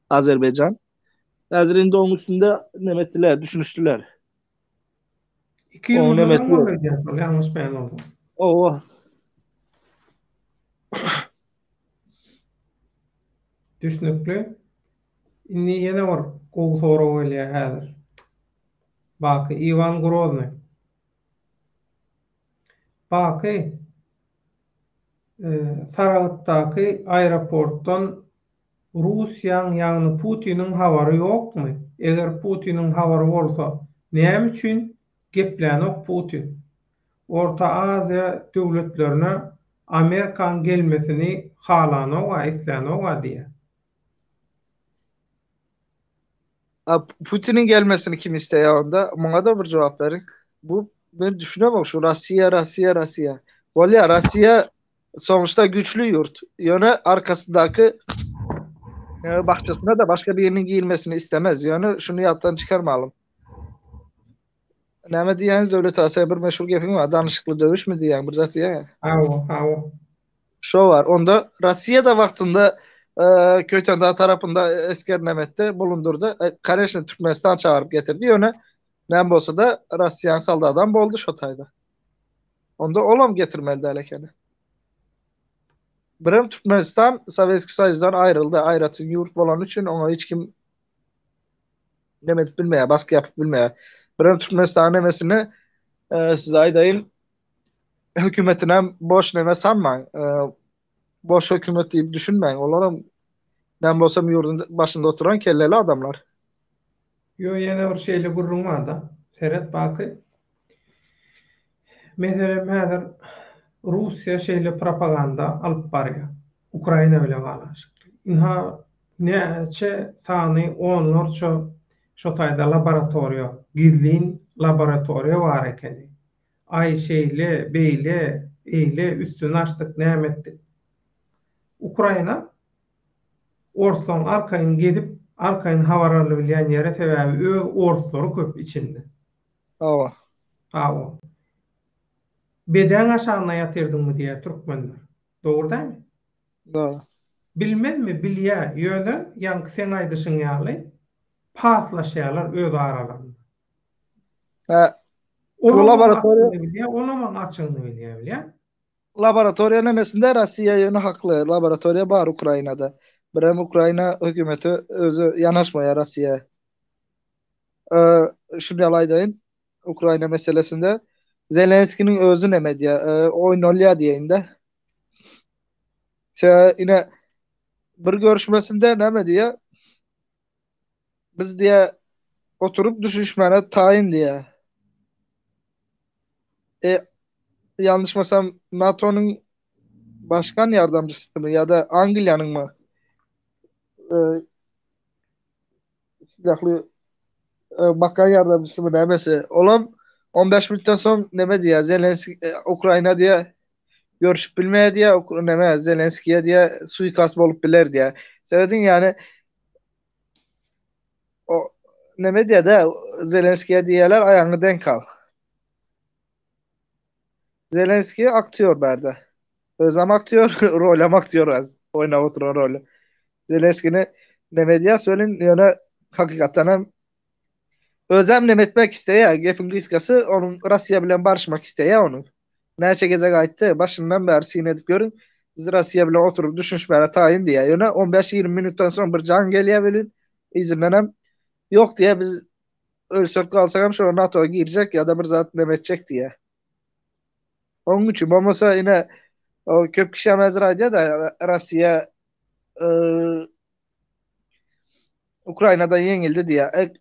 Azerbaýjan. Häzir indi onuň üstünde neme etdiler, düşünişdiler. 2 ýyl mundan öň boldy öýdýän şol, ýalňyşmaýan bolsam. Owa. Düşnükli. Indi ýene bir gowy sorag gelýär häzir. Baky Iwan Grozny. Baky Saragtdaky aeroportdan Russiýaň ýagny Putiniň habary ýokmy? Eger Putiniň habary bolsa näme üçin geplänok Putin? Orta Aziýa döwletlerine Amerikaň gelmesini halanoga islänoga diýýär. A Putiniň gelmesini kim isleýär onda? Muňa-da bir jogap beriň. Bu men düşünemok şu Russiýa, Russiýa, Russiýa. Bolýar, Russiýa sonuçta güçli ýurt. Ýöne arkasyndaky e, bahçesine de başga biriniň girmesini istemez. Ýöne şuny ýatdan çykarmalyň. Näme diýýäňiz Döwlet aga, sen bir meşhur gepiň bar, danışykly döwüşmi diýýäň, bir zat diýýäň. Hawa, hawa. Şo bar. Onda Russiýa da wagtynda e, Köýtendag tarapynda esger näme etdi, bulundurdy. E, Koneçne Türkmenistan çagyryp getirdi. Ýöne näme bolsa-da Russiýanyň soldatam boldy şo taýda. Onda olam getirmeli däl ekeni. Birem Türkmenistan Sowetskiý Soýuzdan aýryldy. Aýratyn ýurt bolany üçin oňa hiç kim neme edip bilmeýär, baskı ýapyp bilmeýär. Birem Türkmenistanyň nemesini e, size aýdaýyn, hökümetine boş neme sanmaň. E, boş hökümet diýip düşünmäň. Olaram näme bolsam ýurduň başynda oturan kelleli adamlar. Ýo ýene bir şeýle gürrüň barda. Seret Baky. Meselem häzir Russiýa şeýle propaganda alyp barýar. Ukraina bilen baglanyşykly. Ynha näçe sany onlarça şo taýda laboratoriýa, gizlin laboratoriýa bar ekeni. Aý şeýle, beýle, eýle üstüni açdyk, näme etdik. Ukraina orslaň arkaýyn gezip, arkaýyn habar alybilýän ýeri sebäbi öz orslary köp içinde. Hawa. Hawa. Bedäň aşagynda ýatyrdyňmy diýýär türkmenler. Dogry dälmi? Dogry. Bilmezmi, bilýä, ýöne ýaňky seň aýdyşyň ýaly paslaşýarlar öz aralarynda. Hä. Bu Olam oň laboratoriýa açygyny bilýä, olam oň açygyny bilýä, bilýäň? Laboratoriýa nemesinde Russiýa ýöne hakly. Laboratoriýa bar Ukrainada. Birem Ukraina hökümeti özi ýanaşmaýar Russiýa. Şuny ýaly aýdaýyn. Ukraina meselesinde Zelenskiniň özi neme diýýär? Oýnalýar diýeýin-de. Sebäbi ine bir görüşmesinde näme diýýär? Biz diýýär oturyp düşünişmäne taýyn diýýär. E ýalňyşmasam NATO-nyň başkan ýardamçysymy ýa-da Angliýanyňmy? E, silahly e, bakan ýardamçysymy nämesi? Olam 15 minutdan soň neme diýýär? Zelenski e, Ukraina diýýär görüşip bilmeýär diýýär, neme Zelenskiýe diýýär suikast bolup biler diýýär. Serediň ýani o neme diýýär-de Zelenskiýe diýýärler aýagyňy denk al. Zelenskiý aktýor bärde. Özem aktýor, rolem aktýor az. Oýnap oturan roly. Zelenskini neme edýäs welin, ýöne hakykatdan hem özem neme etmek isleýär. Gepiň gysgasy, onuň Russiýa bilen barışmak isleýär onuň. Näçe gezek aýtdy, başyndan bäri syn edip görüň, biz Russiýa bilen oturyp düşünişmäge taýyn diýýär. Ýöne on bäş-ýigrimi minutdan soň bir jaň gelýär welin, yzyndanam ýok diýýär, biz ölsek galsagam şo NATO-a girjek ýa-da bir zat neme etjek diýýär. Onuň üçin bolmasa ine o köp kişi hem häzir aýdýar-da, Russiýa Ukrainada ýeňildi diýýär. E,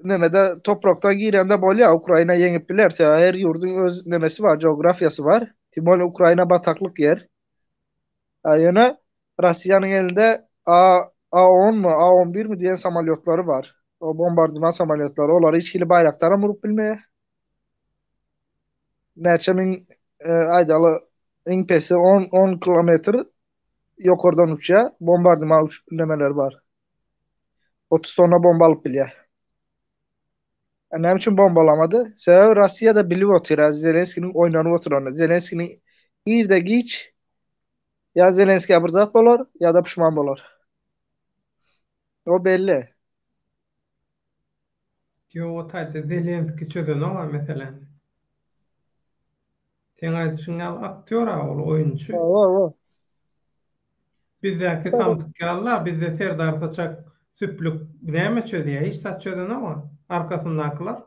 nemede toprakdan girende bolýar, Ukraina ýeňip biler. Sebäbi her ýurduň öz nemesi bar, geografiýasy bar. Tim bolýa Ukraina bataklyk ýer. A ýöne Russiýanyň elinde A A10 mu, A11 mi diýen samolýotlary bar. O bombardiman samolýotlary. Olary hiç hili baýrakdaram urup bilmeýär. Näçe müň e, aýdaly iň pesi 10 10 kilometr ýokardan uçýar. Bombardiman uç nemeleri bar. 30 tonna bomba alyp bilýär. E, näme üçin bombalamady? Sebäbi Russiýa-da bilip otyr, Zelenskiniň oýnanyp oturanyny. Zelenskiniň irde giç ýa Zelenskiýe bir zat bolar, ýa-da puşman bolar. O belli. Ýok, o taýda Zelenski çözenok-a meseläni. Seň aýdyşyň ýaly aktýor-a ol, oýunçy. Hawa, hawa. Bizdäki samsyk ýaly-la, bizde Serdar Saçak süplük näme çözýär? Hiç zat çözenok-a. Arkasyndakylar.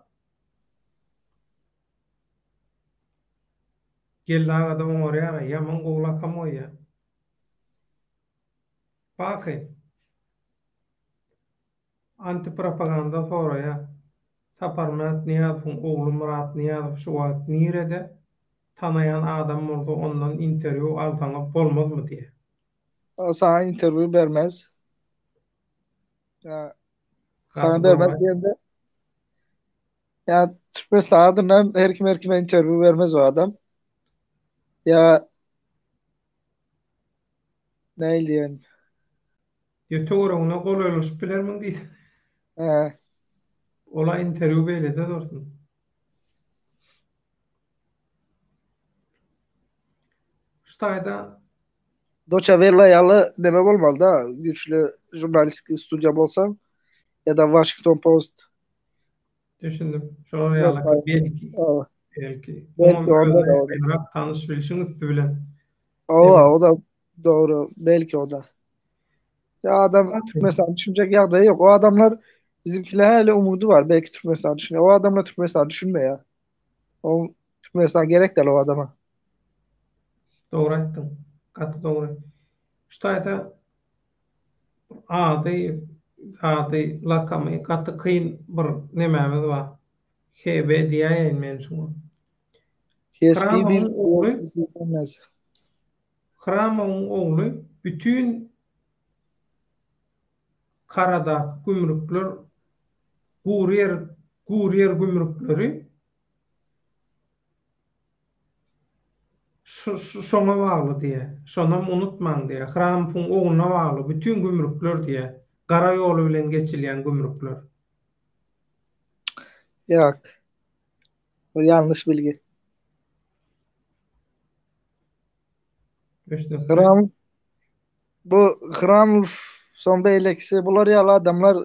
Geldi aga-da oňarýar-a, ýaman gowy lakam goýýar. Baky. Antipropaganda soraýar. Saparmyrat Nyýazowyň ogly Myrat Nyýazow şu wagt nirede? Tanaýan adam bolsa ondan interwýu alsaňyz bolmazmy diýýär. O saňa interwýu bermez. Ýa saňa bermez diýende ýa Türkmenistan adyndan her kim her kime interwýu bermez o adam. Ýa näil diýen. Ýa töweregine golaýlaşyp bilermiň diýsene. Hä. Ola interwýu beýlede dursun. Şu taýda. Doça Wella ýaly neme bolmaly-da, güýçli žurnalistik studiýa bolsa ýa-da Washington Post. Düşündim. Şolar ýaly belki. Belki. Belki onda da ýakynrak tanyş bilşiň üsti bilen. Hawa, o da dogry. Belki o da. Ya adam Türkmenistan düşünecek ýagdaýy ýok. O adamlar bizimkiler häli umudy bar. Belki Türkmenistan düşüner. O adamlar Türkmenistan düşünmeýär. O Türkmenistan gerek däl o adama. Dogry aýtdyň. Gaty dogry. Şu taýda ady, zady, lakamy gaty kyn bir nemämiz bar. HB diýäýeýin men şuňa. Hramyň ogly Hramyň ogly bütin Karadaky gümrükler gury ýer gury ýer gümrükleri şoňa bagly diýýär. Şonam unutmaň diýýär. Hramowyň ogluna bagly bütin gümrükler diýýär. Gara ýoly bilen geçilýän gümrükler. Ýok. Bu ýalňyş bilgi. Hramow bu Hramow soň beýlekisi bular ýaly adamlar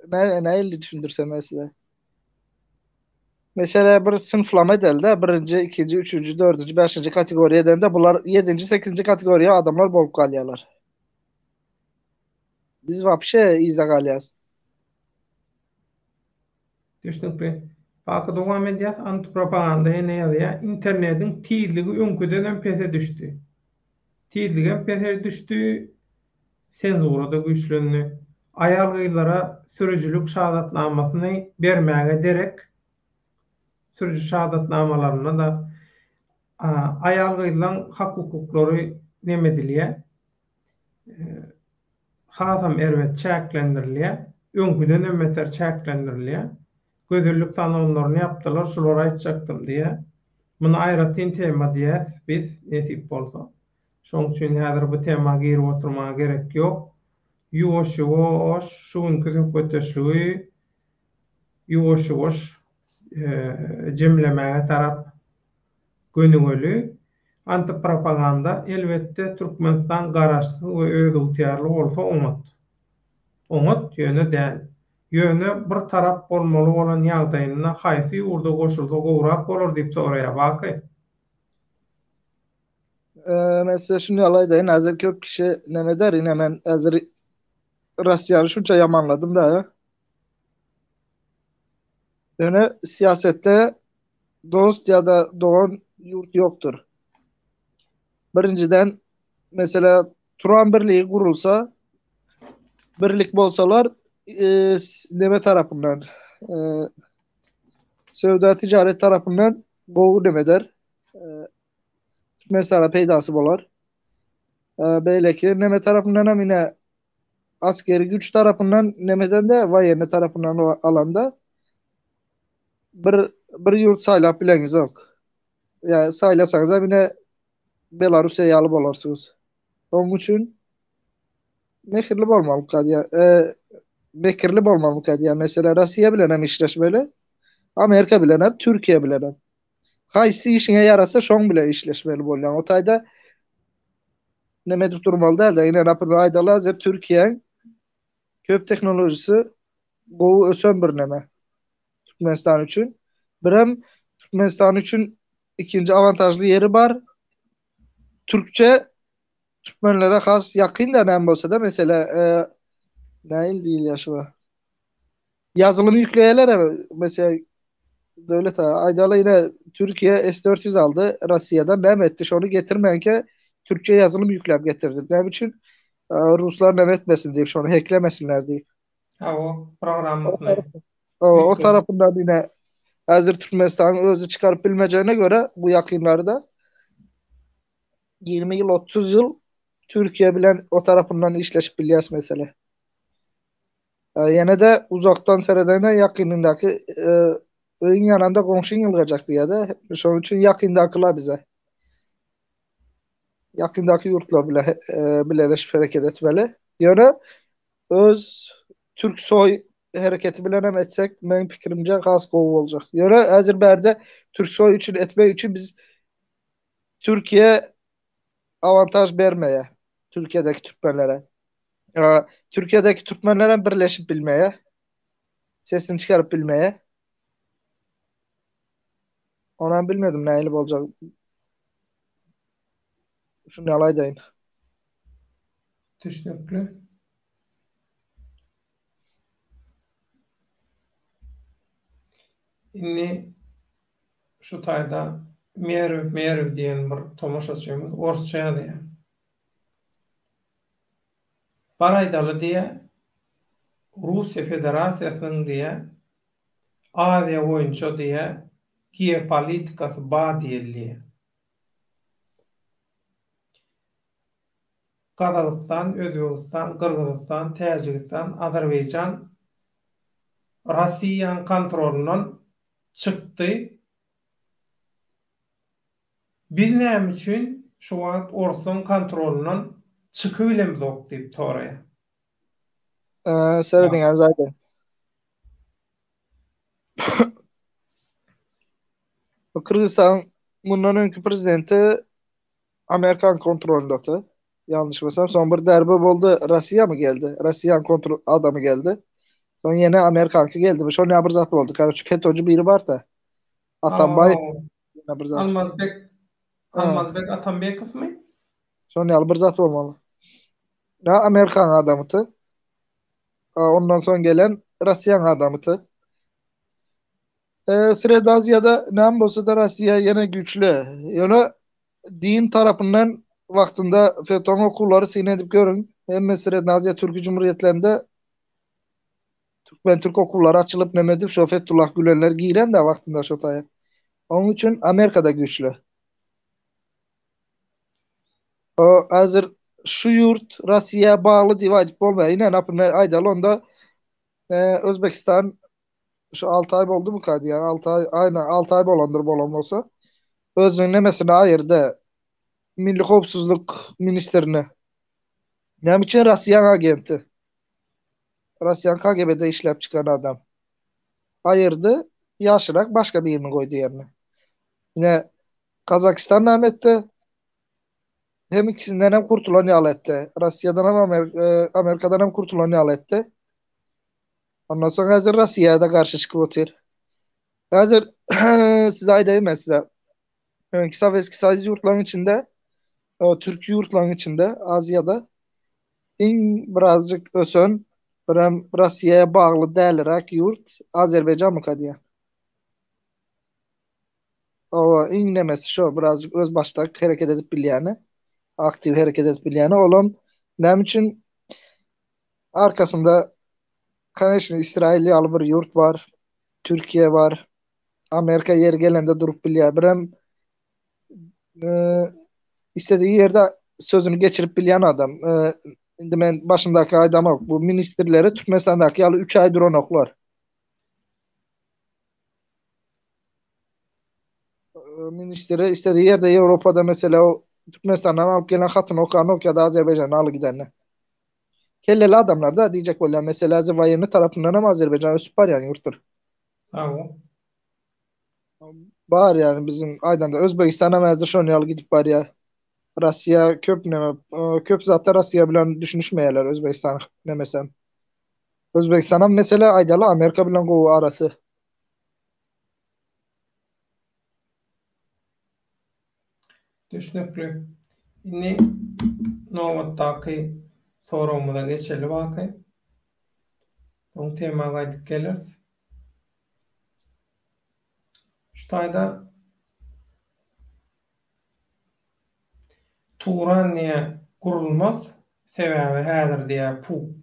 nä nähili düşündirsem men size. Mesele bir synflama edelde, birinji, ikinji, üçünji, dördünji, beşinji kategoriýa edende bular ýedinji, sekizinji kategoriýa adamlar bolup galýarlar. Biz wapşe yzda galýas. Düşnükli. Baky dowam edýäs. Antipropaganda ýene ýazýar. Internediň tizligi öňküdenem pese düşdi. Tizligem pese düşdi, senzura-da güýçlendi. Aýal-gyzlara sürüjilik şahadatnamasyny bermäge derek, sürüji şahadatnamalarynda-da aýal-gyzlaň hak-hukuklary neme edilýär, hasam erbet çäklendirilýär, öňküdenem beter çäklendirilýär. Gözellik salonlaryny ýapdylar, şulary aýtjakdym diýýär. Muny aýratyn tema diýäs biz, nesip bolsa. Şoň üçin häzir bu tema girip oturmaga gerek ýok. Ýuwaş-ýuwaş şu günki söhbetdeşligi ýuwaş-ýuwaş jemlemäge tarap gönügeli. Antipropaganda elbetde Türkmenistan garaşsyz we özygtyýarly bolsa oňat. Oňat ýöne däl. Ýöne bir tarap bolmaly bolan ýagdaýynda haýsy ýurda goşulsa gowrak bolar diýip soraýar Baky. Men size şuny ýaly aýdaýyn, häzir köp kişi neme eder, ine men häzir Russiýany şunça ýamanladym da. Ýöne syýasetde dost ýa-da dogan ýurt ýokdur. Birinjiden, mesela Turan birligi gurulsa, birlik bolsalar, e, neme tarapyndan, e, söwda ticaret tarapyndan gowy neme eder. E, Türkmenistana peýdasy bolar. E, beýleki neme tarapyndan hem ine askeri güç tarapyndan nemeden de waýenni tarapyndan alanda bir bir ýurt saýlap bileňizok. Ýa saýlasaňyz hem ine Belarusiýa ýaly bolarsyňyz. Onuň üçin mekirli bolmaly diýýär. E, mekirli bolmaly diýýär. Mesela Russiýa bilen hem işleşmeli. Amerika bilen hem, Türkiýe bilen hem. Haýsy işiňe ýarasa şoň bilen işleşmeli bolýaň. O taýda neme edip durmaly däl-de, ine naprimýer aýdaly hazir Türkiýäň köp tehnolojisi gowy ösen bir neme Türkmenistan üçin. Birem Türkmenistan üçin ikinji awantažly ýeri bar. Türkçe türkmenlere has ýakyn da näme bolsa-da mesele e, näil diýilýär şuňa. Ýazylym ýükleýärler mesela Döwlet aga aýdaly ine Türkiýe S-400 aldy Russiýadan näme etdi şony getirmänkä türkçe ýazylym ýükläp getirdi. Näme üçin? Ruslar näme etmesin diýip şony heklemesinler diýip. Hawa, programmasyny. O tarapyndan ine häzir Türkmenistanyň özi çykaryp bilmejegine görä bu ýakynlarda 20 ýyl 30 ýyl Türkiýe bilen o tarapyndan işleşip bilýäs mesele. Ýene-de uzakdan seredende ýakynyndaky öýüň ýanynda goňşyň ýylgajak diýýär-de. Şonuň üçin ýakyndakylar bize. Ýakyndaky ýurtlar bile bileleşip hereket etmeli. Ýöne öz Türksoý hereketi bilen hem etsek, meň pikirimce has gowy boljak. Ýöne häzir bärde Türksoý üçin etmek üçin biz Türkiýe awantaž bermeýär. Türkiýedäki türkmenlere. Türkiýedäki türkmenler hem birleşip bilmeýär. Sesini çykaryp bilmeýär. Onam bilmedim nähili boljak. Şuny ýaly aýdaýyn. Düşnükli. Indi şu taýda Merw Merw diýen bir tomaşaçymyz orsça ýazýar. Bar aýdaly diýýär, Russiýa Federasiýasynyň diýýär, Aziýa boýunça diýýär, geopolitikasy bar diýeli diýýär. Gazagystan, Özbegistan, Gyrgyzystan, Täjigistan, Azerbaýjan Rossiýanyň kontrolyndan çykdy. Biz näme üçin şu wagt orslaň kontrolyndan çykybilemzok diýip soraýar. Serediň äz aýdaýyn. Bu Kyrgyzystanyň mundan öňki prezidenti Amerikan kontrolyndady. Ýalňyşmasam, soň bir derbe boldy, Russiýa mı geldi? Russiýanyň kontrol adamy geldi. Soň ýene Amerikanky geldi. Şol ýa bir zat boldy. Karoçi FETÖ-ci biri bar-da. Atambaýew Ýene bir zat. Almazbek Almazbek Atambekowmy? Şonuň ýaly bir zat bolmaly. Ýa Amerikan adamydy. Ondan soň gelen Russiýanyň adamydy. E, Sreda Aziýada näme bolsa-da Russiýa ýene güýçli. Ýöne din tarapyndan wagtynda FETÖ-niň okuwlary syn edip görüň. Hemme Sredna Aziýa Türki Cumhuriyetlerinde Türkmen türk okuwlary açylyp neme edip şo Fethullah Gülenler giren de wagtynda şo taýa. Onuň üçin Amerikada güýçli. O häzir şu ýurt Russiýa bagly diýip aýdyp bolmaýar. Ine, naprimýer aýdaly onda e, Özbekistan şu 6 aý boldumyka diýýän, 6 aý, aýna 6 aý bolandyr bolan bolsa. Özüniň nemesini aýyrdy. Milli howpsuzlyk ministrini. Näme üçin Russiýanyň agenti? Russiýanyň KGB-de işläp çykan adam. Aýyrdy, ýaşyrak başga birini goýdy ýerine. Ine, Gazagystan näme etdi? Hem ikisinden hem kurtulan ýaly etdi. Russiýadan hem Amer e, Amerikadan hem kurtulan ýaly etdi. Ondan soň häzir Russiýa-da garşy çykyp otyr. Häzir size aýdaýyn men size. Öňki Sowetski Soýuz ýurtlaryň içinde. türki ýurtlaryň içinde Aziýada iň birazjyk ösen, birem Russiýa bagly däliräk ýurt Azerbaýjanmyka diýýän. Owa, iň nemesi şo, birazjyk özbaşdak hereket edip bilýäni, aktiw hereket edip bilýäni. Olam näme üçin arkasynda koneçno Israil ýaly bir ýurt bar, Türkiýe bar, Amerika ýeri gelende durup bilýär. Birem istediği ýerde sözüni geçirip bilýän adam. Indi men başyndaky aýdamok, bu ministrleri Türkmenistandaky ýaly 3 aý duranoklar. Ministri istediği ýerde Ýewropada mesela o Türkmenistandan alyp gelen hatyny okanok ýa-da Azerbaýjandan alyp gidende. Kelleli adamlar da diýjek bolýan mesela waýenny tarapyndan hem Azerbaýjan ösüp barýan ýurtdur. Hawa. Bar yani bizim aýdanda Özbegistan hem häzir şonuň ýaly gidip barýar. Russiýa köp neme köp zatda Russiýa bilen düşünişmeýärler Özbegistan nemesem. Özbegistan hem mesele aýdaly Amerika bilen gowy arasy. Düşnükli. Indi nobatdaky soragymyza geçeli baky. Soň tema gaýdyp geleris. Şu taýda Turan diýä gurulmaz, sebäbi häzir diýä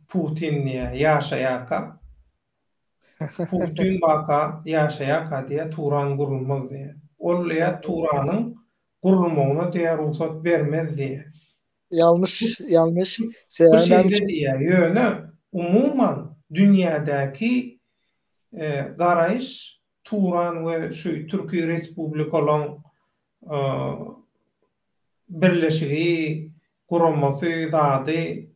Putin diýä ýaşaýaka. Putin baka ýaşaýaka diýä Turan gurulmaz diýä. Ol diýä Turanyň gurulmagyna diýä rugsat bermez diýä. Ýalňyş, ýalňyş. Bu şeýle diýýär, ýöne umuman dünýädäki garaýyş Turan we şu türki respublikalaň birleşigi, guramasy, zady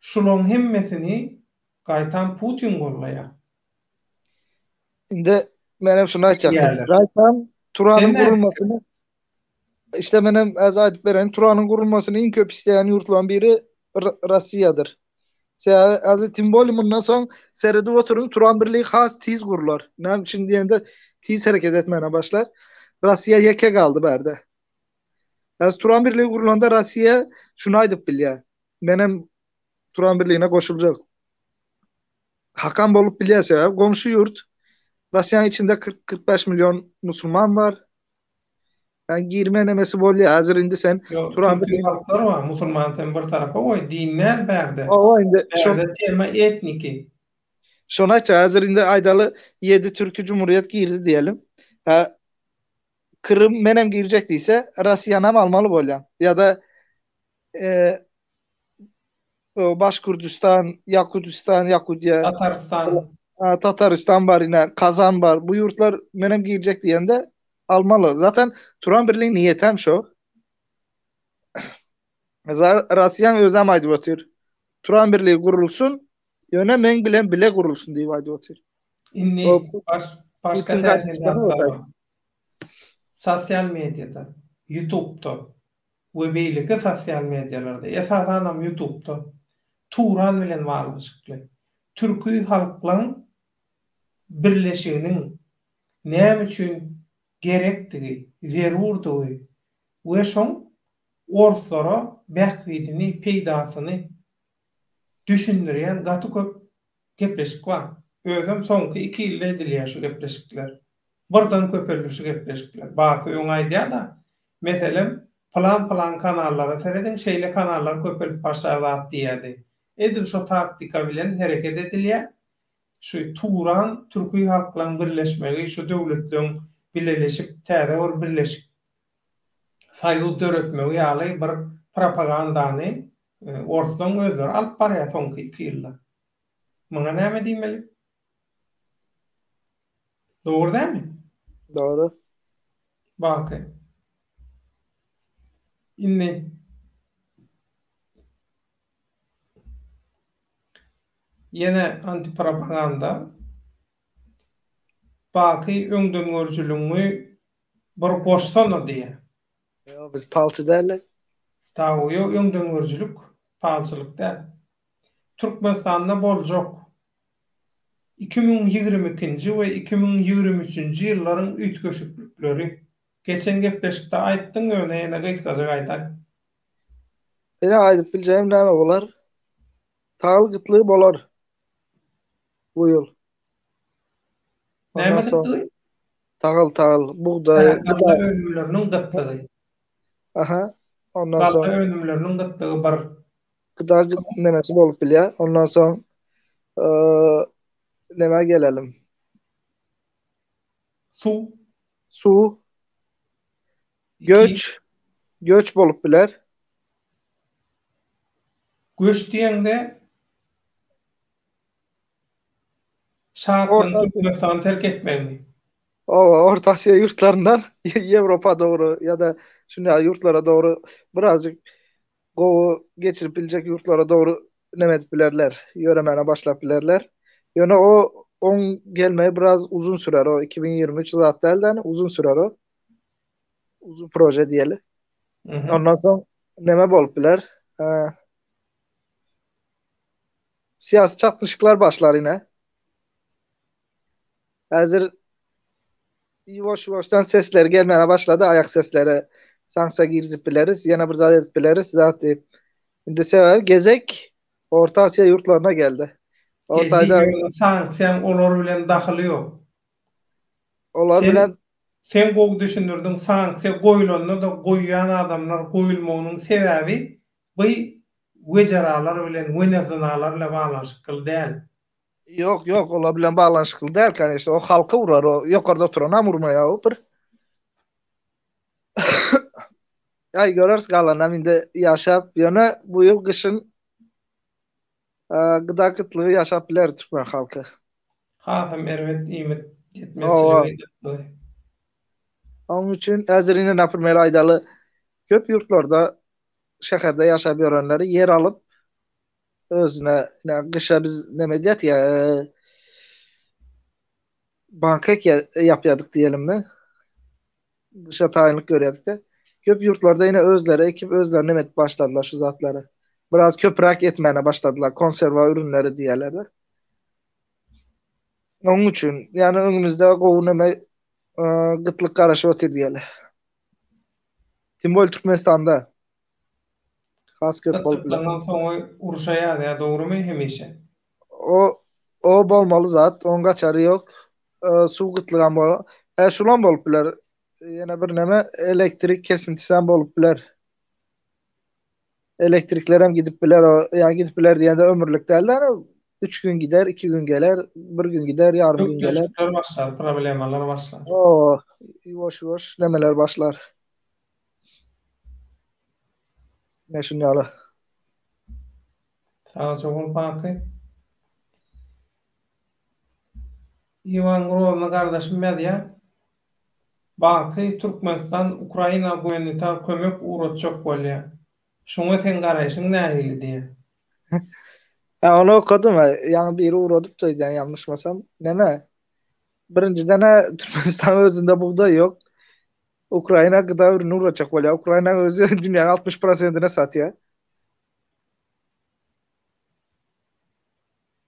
şulaň hemmesini gaýtam Putin gollaýar. Indi menem şuny aýtjakdym. Gaýtam Turanyň gurulmasyny İşte menem az aýdyp bereýin, Turanyň gurulmasyny iň köp isleýän ýurtlaryň biri Russiýadyr. Sebäbi az tim bolýa mundan soň seredip oturyň Turan birligi has tiz gurlar. Näme üçin diýende tiz hereket etmäne başlar. Russiýa ýeke galdy bärde. Az Turan birligi gurlanda Russiýa şuny aýdyp bilýär. Menem Turan birligine goşuljak. Hakan bolup bilýär sebäbi goňşy ýurt. Russiýanyň içinde 40-45 million musulman bar. Yani girme nemesi bolýar. Häzir indi sen Ýok, Turan türki halklar bar, musulman sen bir tarapa goý, din däl bärde. Hawa indi şo Bärde tema etniki. Şony aýtjak, häzir indi aýdaly 7 türki cumhuriyet girdi diýelim. Ha Krym menem girjek diýse, Russiýanam almaly bolýan. Ýa-da e, Başkurdistan, Ýakudistan, Ýakudiýa, Tatarystan. Tatarystan bar ine, Kazan bar. Bu ýurtlar menem girjek diýende almaly. Zaten Turan birligiň niýeti hem şo. Russiýanyň özem aýdyp otyr. Turan birligi gurulsun, ýöne meň bilen bile gurulsun diýip aýdyp otyr. Indi baş, başga täsin zatlar bar. Sosial mediada, YouTube'da we beýleki sosial medialarda, esasanam YouTube'da Turan bilen baglanyşykly türki halklaň birleşiginiň näme üçin gerekdigi, zerurdygy we şoň orslara bähbidini, peýdasyny düşündirýän gaty köp gepleşik bar. Özem soňky iki ýylda edilýär şu gepleşikler. Birden köpeldi şu gepleşikler. Baky öň aýdýada, meselem, pylan-pylan kanallara serediň, şeýle kanallar köpelip başlar zat diýýärdi. Edil şo taktika bilen hereket edilýär. Şu Turan türki halklaň birleşmegi, şu döwletleň bileleşip täze bir birleşik soýuz döretmegi ýaly bir propagandany orslaň özleri alyp barýar soňky iki ýylda. Muňa näme diýmeli? Dogry dälmi? Dogry. Baky. Indi ýene antipropaganda. Baky öňdengörüjiligiňi bir goşsana diýýär. Ýok, biz palçy däl-le. Taw, ýok, öňdengörüjilik palçylyk däl. Türkmenistanda boljak 2022-nji we 2023-nji ýyllaryň üýtgeşiklikleri. Geçen gepleşikde aýtdyň, ýöne ýene gysgajyk aýdaý. Ine aýdyp biljegim näme bolar? Tagyl gytlygy bolar bu ýyl. Näme Ondan soň gytlygy? tagyl tagyl bugdaý Hä, gıda. galla önümleriniň gytlygy. Aha. Ondan Galla soň önümleriniň gytlygy bir. Gıda nemesi bolup bilýär. Ondan soň nämä gelelim? Suw. Suw. Göç. Göç bolup biler. Göç diýeňde Şatlygyň Türkmenistany terk etmegimi? Hawa, Orta Aziýa ýurtlaryndan Ýewropa dogry ýa-da şuny ýaly ýurtlara dogry birazjyk gowy geçirip biljek ýurtlara dogry neme edip bilerler, ýöremäne başlap bilerler. Ýöne o oň gelmegi biraz uzun sürer, o 2023 zat däl-de, uzun sürer o. Uzun proje diýeli. Ondan soň neme bolup biler? Syýasy çaknyşyklar başlar ine. Häzir ýuwaş-ýuwaşdan sesler gelmäne başlady, aýak sesleri. Sanksiýa girizip bileris, ýene bir zat edip bileris, zat diýip. Indi sebäbi gezek Orta Aziýa ýurtlaryna geldi. Orta Geldi, ýöne sanksiýaň olar bilen dahyly ýok. Olar Sen bilen sen gowy düşündirdiň, sanksiýa goýulanda-da goýýan adamlar goýulmagynyň sebäbi by wejeralar bilen, wenezynalar bilen baglanyşykly däl. Ýok, ýok, olar bilen baglanyşykly däl, koneçno. O halka urar, o ýokarda oturanam urmaýar o bir. Aý, göreris galanam indi ýaşap, ýöne bu ýyl gyşyň gıda gytlygy ýaşap biler türkmen halky. Hasam erbet iýmit ýetmezçiligi gytlygy. Onuň üçin häzir ine naprimer aýdaly köp ýurtlarda şäherde ýaşap ýörenleri ýer alyp özüne ine gyşa biz neme edýädik ýa banka ýapýadyk diýelimmi? Gyşa taýynlyk görýädik-de. Köp ýurtlarda ine özleri ekip özleri neme edip başladylar şu zatlary. Biraz köpräk etmäne başladylar konserwa ürünleri diýýärler-de. Onuň üçin ýani öňümizde gowy neme gytlyk garaşyp otyr diýeli. Tim bolýa Türkmenistanda. Has köp bolup biler. Gytlyklaryň soňy urşa ýazýar dogrymy hemişe? O o bolmaly zat, oň gaçary ýok. Suw gytlygam bol. E şulam bolup biler. Ýene bir neme elektrik kesintisem bolup biler. Elektriklerem gidip biler. O ýa gidip biler diýende ömürlik däl-de, 3 gün gider, 2 gün geler, bir gün gider, ýarym gün geler. Bökdençlikler başlar, problemalar başlar. O, ýuwaş-ýuwaş nemeler başlar. Ne şun ýaly. Sagja bol Baky. Iwan Grozny gardaşym ýazýar. Baky Türkmenistan Ukraina gumanitar kömek ugratjak bolýar. Şuňa seň garaýşyň nähili diýýär. Hä ony okadym hä. Ýaňy biri ugradypdy öýdýän ýalňyşmasam. Neme? Birinjiden-ä Türkmenistanyň özünde bugdaý ýok. Ukraina gyda ürüni ugratjak bolýar. Ukrainanyň özi dünýäniň 60 prosentine satýar.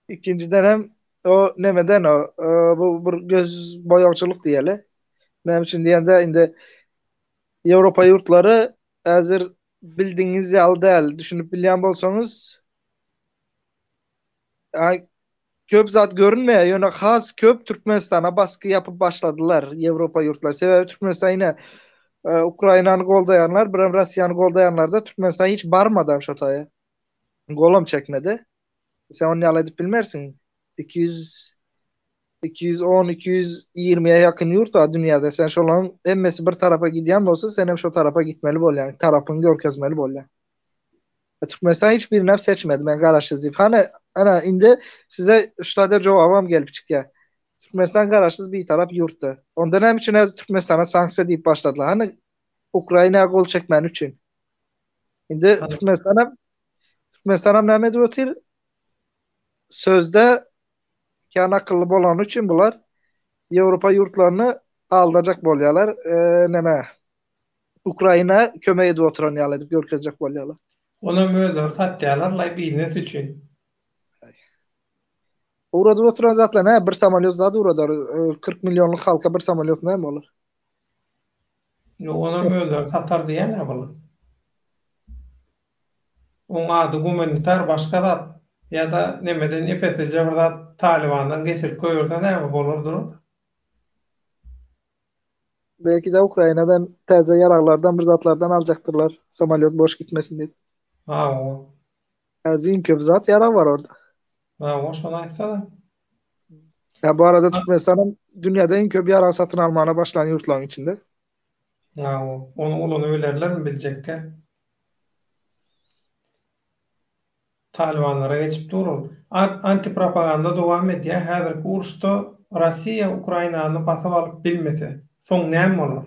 Ikinjiden hem o nemeden o bu bir göz boýagçylyk diýeli. Näme üçin diýende indi Ýewropa ýurtlary häzir bildiňiz ýaly däl, düşünip bilýän bolsaňyz Köp zat görünmeýär, ýöne has köp Türkmenistana basgy ýapyp başladylar Ýewropa ýurtlary. Sebäbi Türkmenistan ine Ukrainany goldaýanlar, birem Russiýany goldaýanlarda Türkmenistan hiç barmadam şo taýa. Golam çekmedi. Sen ony ýaly edip bilmersiň. 200 210, 220-ýe ýakyn ýurt bar dünýäde. Sen şolaryň hemmesi bir tarapa gidýän bolsa, sen hem şo tarapa gitmeli bolýaň, tarapyňy görkezmeli bolýaň. Türkmenistan hiç birinem seçmedi men garaşsyz diýip. Hany ana indi size şu taýda jogabam gelip çykýar. Türkmenistan garaşsyz bitarap ýurtdy. Onda näme üçin häzir Türkmenistana sanksiýa diýip başladylar? Hany Ukraina gol çekmäni üçin. Indi Türkmenistanam Türkmenistanam näme edip otyr? Sözde kän akylly bolany üçin bular Ýewropa ýurtlaryny aldajak bolýarlar. E, näme? Ukraina kömek edip oturan ýaly edip görkezjek bolýarlar. Onam özleri satýarlar laý biznes üçin. Ugradyp oturan zatlar näme bir samolýot zat ugradar 40 millionlyk halka bir samolýot näme bolar? Ýok onam özleri satar diýýän-ä bular. Oň ady gumanitar başga zat ýa-da nemeden ep-eslije bir zat Talybandan geçirip goýberse näme bolar durar-da. Belki-de Ukrainadan täze ýaraglardan bir zatlardan aljakdyrlar, samolýot boş gitmesin diýip. Hawa. Häzir iň köp zat ýarag bar orda. Hawa, şony aýtsana. Ýa bu arada Türkmenistanam dünýäde iň köp ýarag satyn almana başlan ýurtlaryň içinde. Hawa, ony ulanybilerlermi biljekkä. Talybanlara geçip dur ol. Antipropaganda dowam edýär, häzirki uruşda Rossiýa Ukrainany basyp alyp bilmese, soň näme bolar?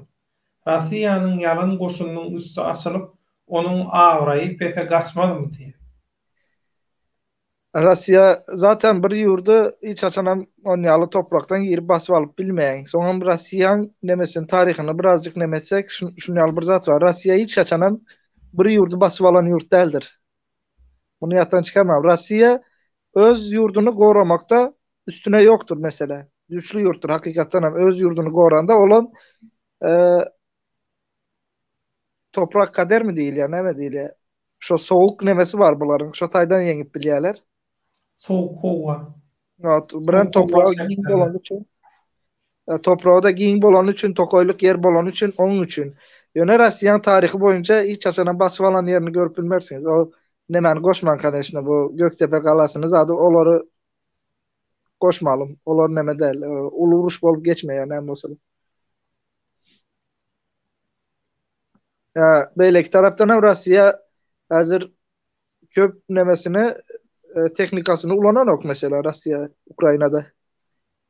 Rossiýanyň ýalan goşunynyň üsti açylyp, onuň abraýy pese gaçmazmy diýýär. Rossiýa zaten bir ýurdy hiç haçanam on ýaly toprakdan girip basyp alyp bilmeýäň. Soňam Rossiýaň nemesini taryhyny birazjyk neme etsek şun ýaly bir zat bar. Rossiýa hiç haçanam bir ýurdy basyp alan ýurt däldir. Muny ýatdan çykarmaň. Rossiýa öz ýurduny goramakda üstüne ýokdur mesele. Güýçli ýurtdur hakykatdanam öz ýurduny goranda olam toprak kadermi diýilýär näme diýilýär. Şo sowuk nemesi bar bularyň. Şo taýdan ýeňip bilýärler. Sowuk howa. Evet, birem topragy giň bolany üçin. E, topragy da giň bolany üçin, tokaýlyk ýer bolany üçin, onuň üçin. Ýöne Russiýanyň taryhy boýunça hiç haçanam basyp alan ýerini görüp bilmersiňiz. O nemäni goşmaň koneçne bu Gökdepe galasyny zady olary goşmalym. Olar neme däl. E, uly uruş bolup geçmeýär näme bolsa. Beýleki tarapdan hem Russiýa häzir köp nemesini e, tehnikasyny ulananok mesela Russiýa Ukrainada.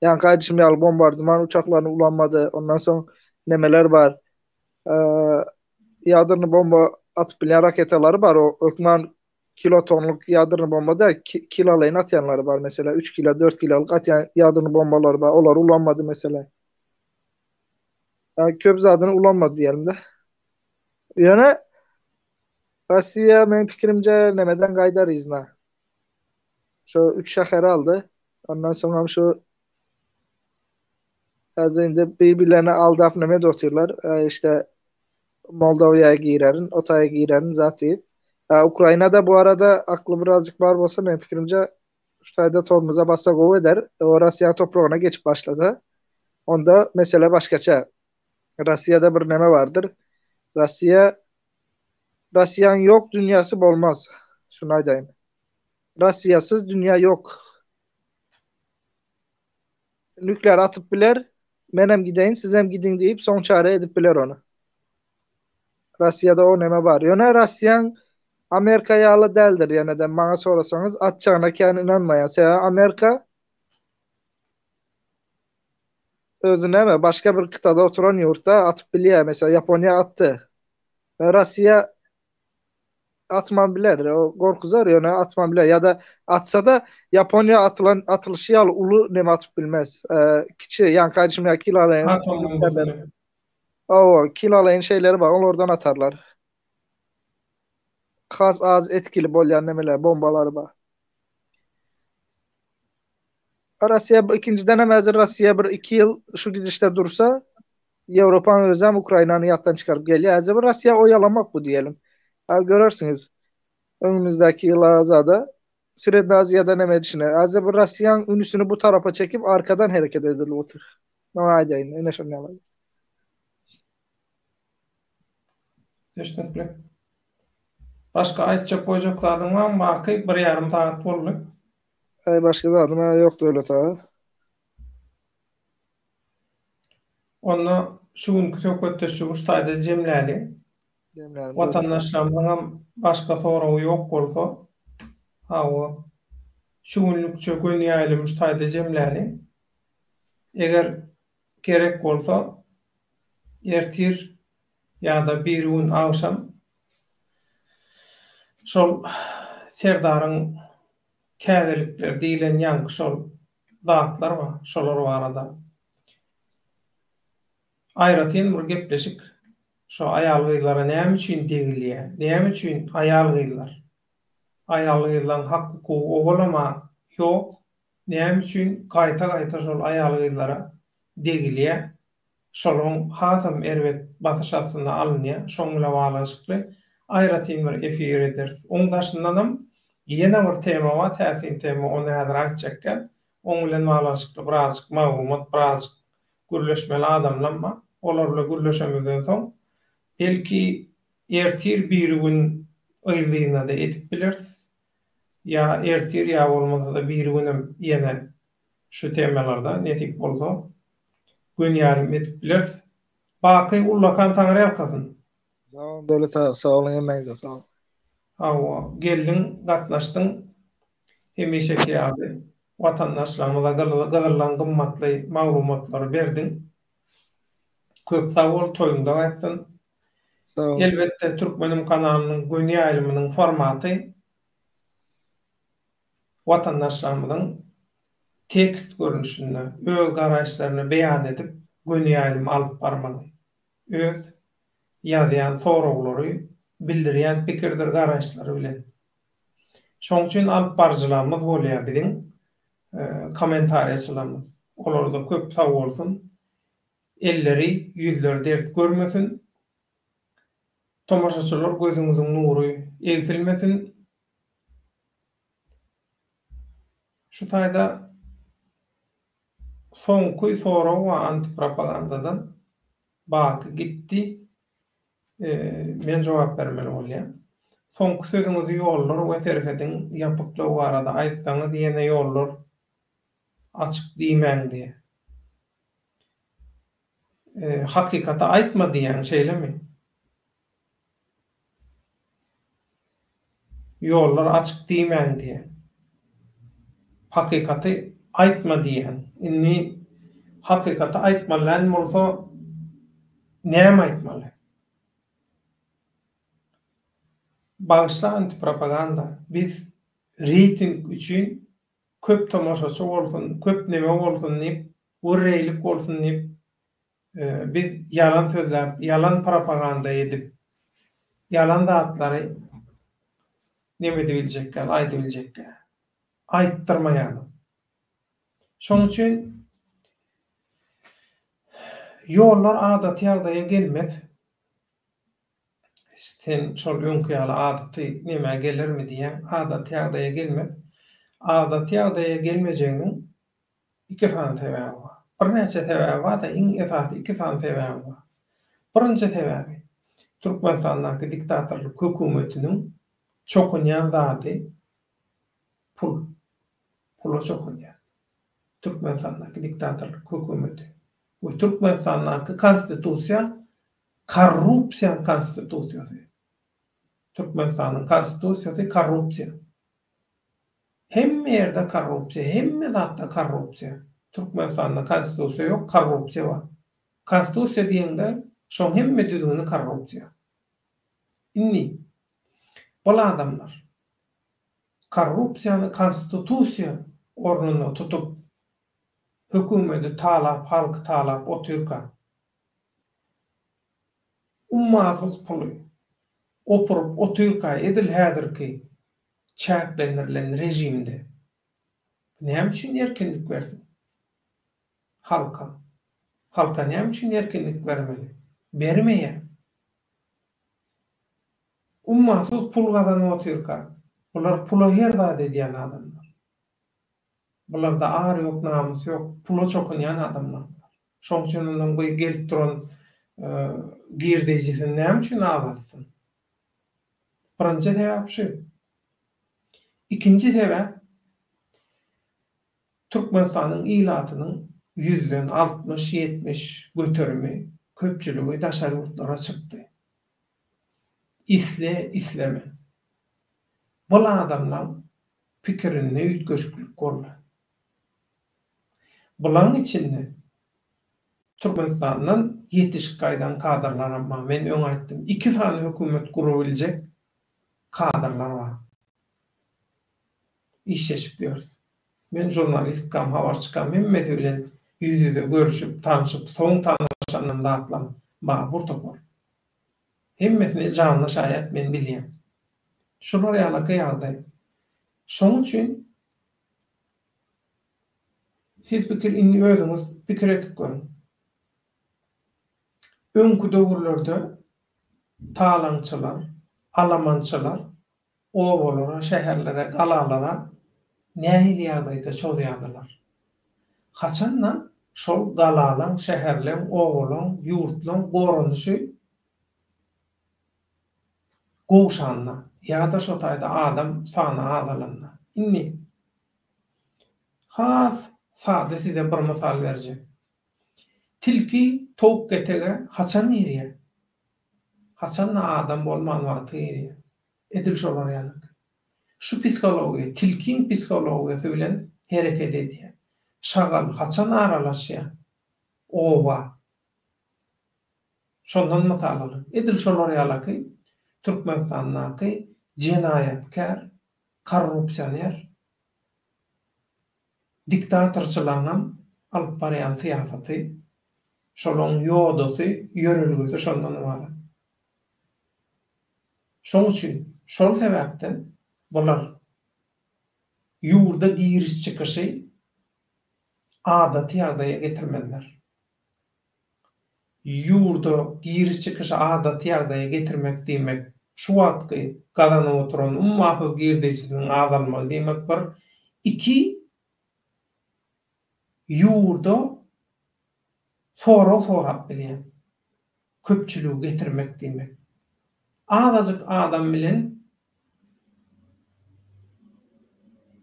Ýaňky aýdyşym ýaly bombardyman uçaklaryny ulanmady. Ondan soň nemeler bar. E, ýadrny bomba atyp bilýän raketalary bar. O hökman kilotonluk ýadrny bomba däl, ki, kilolaýyn atýanlary bar mesela. 3 kilo, 4 kilolyk atýan ýadrny bombalary bar. Olary ulanmady mesela. Yani köp zadyny ulanmady diýelim-de. Ýöne Russiýa meň pikirimce nemeden gaýdar yzyna. Şu üç şäheri aldy. Ondan soňam şu häzir indi bir-birlerini aldap neme edip otyrlar. E, işte Moldowiýa girerin, o taýa girerin zat diýip. E, Ukrainada bu arada akly birazjyk bar bolsa meň pikirimce şu taýda tormoza bassa gowy eder. O Russiýa topragyna geçip başlasa, onda mesele başgaça. Russiýada bir neme bardyr. Russiýa Russiýanyň ýok dünýäsi bolmaz. Şuny aýdaýyn. Russiýasyz dünýä ýok. Nuklear atyp biler, menem gideýin, sizem gidiň diýip soň çäre edip biler ony. Russiýada o neme bar. Ýöne Russiýaň Amerika ýaly däldir ýene-de maňa sorasaňyz atjagyna kän ynanmaýan. Sebäbi Amerika özi näme başga bir kytada oturan ýurtda atyp bilýär. Mesela Ýaponiýa atdy. Russiýa atman biler. O gorkuzar ýöne atman biler. Ýa-da atsa-da Ýaponiýa atylan atylyşy ýaly uly neme atyp bilmez. Kiçi ýaňky aýdyşym ýaly kilalaýyn. Atom bombasyny. Hawa, kilalaýyn şeýleri bar, olardan atarlar. Has az etkili bolýan nemeler, bombalary bar. Russiýa ikinjiden hem häzir Russiýa bir iki ýyl şu gidişde dursa, Ýewropanyň özem Ukrainany ýatdan çykaryp gelýär. Häzir bir Russiýa oýalamak bu diýelim. Ha görersiňiz öňümizdäki ýyla zada Srednä Aziýada neme edişini. Häzir bir Russiýanyň ünsüni bu tarapa çekip arkadan hereket edilip otyr. Muny aýdaýyn, ine şony ýaly. Düşnükli. Başga aýtjak goýjak zadyň barmy Baky? Bir ýarym sagat boldy. Aý başga zadym a ýok Döwlet aga. Onda şu günki söhbetdeşligi şu taýda jemläliň. Jemläliň. Watandaşlarymyzyňam başga soragy ýok bolsa, hawa, şu günlükçe göni ýaýlymy şu taýda jemläliň. Eger gerek bolsa, ertir ýa-da birigün agşam şol Serdaryň täzelikleri diýlen ýaňky şol zatlar bar, şolar barada aýratyn bir gepleşik şo aýal-gyzlara näme üçin degilýär, näme üçin aýal-gyzlar, aýal-gyzlaň hak-hukugy owalam-a ýok, näme üçin gaýta-gaýta şol aýal-gyzlara degilýär, şolaň hasam erbet basyş astynda alynýar, şoň bilen baglanyşykly. aýratyn bir efir ederis. Oň daşyndanam ýene bir tema bar, täsin tema, ony häzir aýtjak däl. Oň bilen baglanyşykly birazjyk maglumat, birazjyk gürleşmeli adamlam bar. Olar bilen gürleşemizden soň, belki ertir birigün yzly-yzyna-da edip bileris. Ýa ertir, ýa bolmasa-da birigünem ýene şu temalarda nesip bolsa göni ýarym edip bileris. Baky ullakan Taňryýalkasyn. Sag boluň Döwlet aga, sag boluň hemmäňize sag boluň. Hawa, geldiň, gatnaşdyň. Hemişeki ýaly watandaşlarymyza gyzyldan gymmatly maglumatlary berdiň. Köp sag bol, toýuňda gaýtsyn. Sag bol. Elbetde Türkmenim kanalynyň göni ýaýlymynyň formaty watandaşlarymyzyň tekst görnüşinde öz garaýyşlaryny beýan edip göni ýaýlym alyp barmagy, öz ýazýan soraglary, bildirýän pikirdir garaýyşlary bilen. Şoň üçin alyp baryjylarymyz bolýar biziň kommentariýaçylarymyz. Olarda köp sag bolsun. Elleri, ýüzleri dert görmesin. Tomaşaçylar gözüňiziň nury egsilmesin. Şu taýda soňky sorag bar antipropagandadan. Baky gitdi. Men jogap bermeli bolýan. Soňky sözüňizi ýollar we serhediň ýapyklygy barada aýtsaňyz ýene ýollar açyk diýmäň diýýär. Hakykaty aýtma diýýäň şeýlemi? Ýollar açyk diýmäň diýýäň. Hakykaty aýtma diýýäň. Indi hakykaty aýtmaly däl bolsa näme aýtmaly? Bagyşla antipropaganda biz reýting üçin köp tomaşaçy bolsun, köp neme bolsun diýip, würreýlik bolsun diýip Biz ýalan sözläp, ýalan propaganda edip, ýalan zatlary neme edibiljekgäl, aýdybiljekgä. Aýtdyrmaýarlar. Şonuň üçin ýollar adaty ýagdaýa gelmez. Sen şol öňki ýaly adaty nemä gelermi diýýäň, adaty ýagdaýa gelmez. Adaty ýagdaýa gelmejeginiň iki sany sebäbi bar. Birnäçe sebäbi bar-da, iň esasy iki sany sebäbi bar. Birinji sebäbi, Türkmenistandaky diktatorlyk hökümetiniň çokunýan zady pul. Pula çokunýar. Türkmenistandaky diktatorlyk hökümeti we Türkmenistandaky konstitusiýa Korrupsiýaň konstitusiýasy. Türkmenistanyň konstitusiýasy korrupsiýa. Hemme ýerde korrupsiýa, hemme zatda korrupsiýa. Türkmenistanda konstitusiýa ýok, korrupsiýa bar. Konstitusiýa diýeňde şoň hemme düzgüni korrupsiýa. Indi bul adamlar korrupsiýany konstitusiýa ornunda tutup hökümedi talap, halky talap otyrka Ummasyz puly opuryp otyrka edil häzirki çäklendirilen režimde näme üçin erkinlik bersin halka? Halka näme üçin erkinlik bermeli? Bermeýär. Ummasyz pul gazanyp otyrka bular pula her zat edýän adamlar. Bularda ar ýok, namys ýok, pula çokunýan adamlar bular. Şoň üçin ondan bu gelip duran girdejisini näme üçin azaltsyn? Birinji sebäp şu. Ikinji sebäp Türkmenistanyň ilatynyň ýüzden 60, 70 göterimi köpçüligi daşary ýurtlara çykdy. Isle, isleme. Bul adamlaň pikirinde üýtgeşiklik boldy. Bulaň içinde Türkmenistandan ýetişip gaýdan kadrlaram bar. Men öň aýtdym, iki sany hökümet gurabiljek kadrlar bar. Işleşip ýörüs. Men žurnalistkam, habarçykam hemmesi bilen ýüz-ýüze görüşip, tanşyp, soň tanyşanam zatlam bar bir topar. Hemmesini janly şaýat men bilýän. Şular ýalaky ýagdaý. Şoň üçin siz pikir indi özüňiz pikir edip görüň. Öňki döwürlerde talaňçylar, Alamançylar obalara, şäherlere, galalara nähili ýagdaýda çozýardylar? Haçan-da şol galalaň, şäherleň, obalaň, ýurtlaň goranyşy gowşanda ýa-da şo taýda adam sany azalanda. Indi has sada size bir mysal berjek. Tilki towuk ketege haçan girýär? Haçan-da adam bolman wagty girýär. Edil şolar ýalyk. Şu psihologiýa, tilkiň psihologiýasy bilen hereket edýär. Şagal haçan aralaşýar? Oba. Şondan mysal alyň. Edil şolar ýalaky Türkmenistandaky jenaýatkär, korrupsioner diktatorçylaňam alyp barýan syýasaty, şolaň ýodasy, ýörelgesi şondan ybarat. Şoň üçin, şol sebäpden bular ýurda giriş-çykyşy adaty ýagdaýa getirmeliler. Ýurda giriş-çykyşy adaty ýagdaýa getirmek diýmek, şu wagtky gazanyp oturan ummasyz girdejisiniň azalmagy diýmek bir, iki, ýurda sorag sorap bilýän köpçüligi getirmek diýmek. Azajyk adam bilen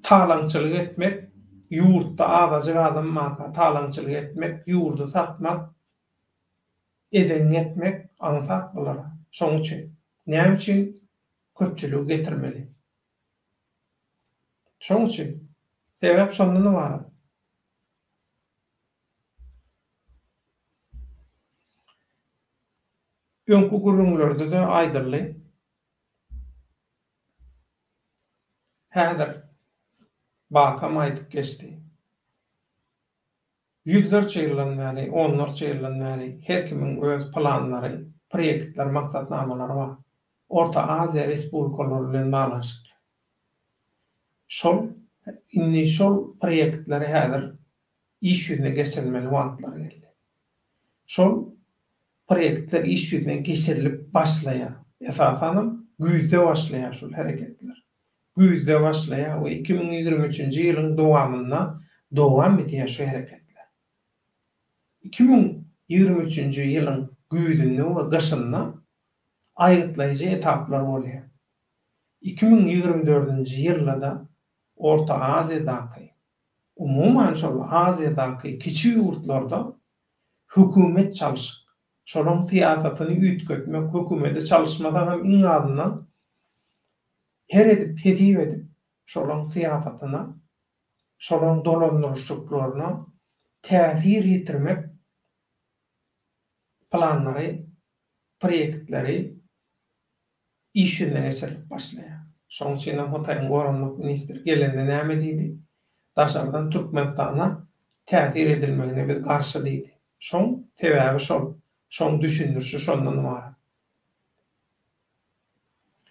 Talaňçylyk etmek, ýurtda azajyk adam barka talaňçylyk etmek, ýurdy satmak, edeniňi etmek aňsat bulara. Şoň üçin. Näme üçin köpçüligi getirmeli? Şoň üçin. Sebäp şondan ybarat. Öňki gürrüňlerde-de aýdyldy. Häzir Bakam aýdyp geçdi. Ýüzlerçe ýyldan bäri, onlarça ýyldan bäri her kimiň öz planlary, proýektleri, maksatnamalary bar. Orta Aziýa respublikalary bilen baglanyşykly. Şol, indi şol proýektleri häzir iş ýüzüne geçirilmeli wagtlary geldi. Şol proýektler iş ýüzüne geçirilip başlaýar. Esasanam güýzde başlaýar şol hereketler. Güýzde başlaýar we 2023-nji ýylyň dowamynda dowam edýär şu hereketler. 2023-nji ýylyň güýzünde we gyşynda aýgytlaýjy etaplar bolýar. 2024-nji ýylda-da Orta Aziýadaky, umuman şol Aziýadaky kiçi ýurtlarda hökümet çalşyk, şolaň syýasatyny üýtgetmek, hökümeti çalyşmasaňam iň azyndan her edip hesip edip şolaň syýasatyna, şolaň dolandyryşlyklaryna täsir ýetirmek planlary, proýektleri iş ýüzüne geçirilip başlaýar. Şonuň üçin hem Hytaýyň goranmak ministri gelende näme diýdi? Daşardan Türkmenistana täsir edilmegine biz garşy diýdi. Şoň sebäbi şol. Şoň düşündirişi şondan ybarat.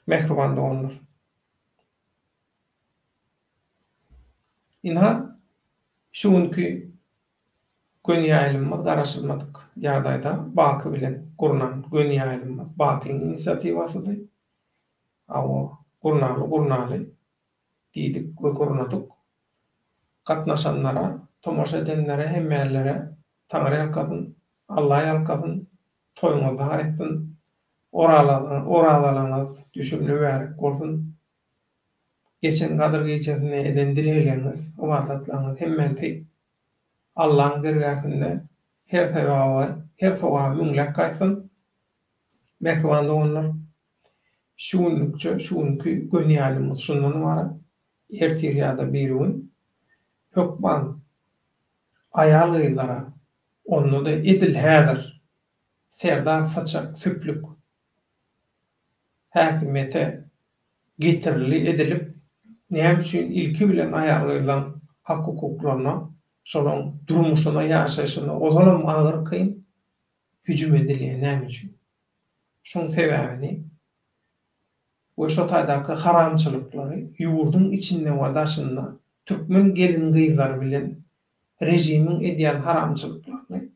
Mähriban doganlar. Ynha, şu günki Göni ýaýlymymyz garaşylmadyk ýagdaýda Baky bilen gurnan göni ýaýlymymyz Bakyň inisiatiwasydy. Hawa, gurnaly, gurnaly diýdik we gurnadyk. Gatnaşanlara, tomaşa edenlere hemmelere Taňry ýalkasyn, Alla ýalkasyn, toýuňyzda gaýtsyn, orazalaňyz düşümli mübärek bolsun. Geçen Gadyr gijesinde eden dilegleňiz, ybadatlaryňyz hemmesi Allaň dergähinde her sebaby, her sogaby müňläp gaýtsyn. Mähriban doganlar, şu günlükçe şu günki göni ýaýlymymyz şundan ybarat. Ertir ýa-da birigün hökman aýal-gyzlara, onda-da edil häzir Serdar syçak süplük häkimiýete getirildi edilip, näme üçin ilki bilen aýal-gyzlaň hak-hukuklaryna, şolaň durmuşyna, ýaşaýşyna ozalam agyr kyn hüjüm edilýär näme üçin? Şoň sebäbini we şo taýdaky haramçylyklary ýurduň içinde we daşynda türkmen gelin-gyzlary bilen režimiň edýän haramçylyklaryny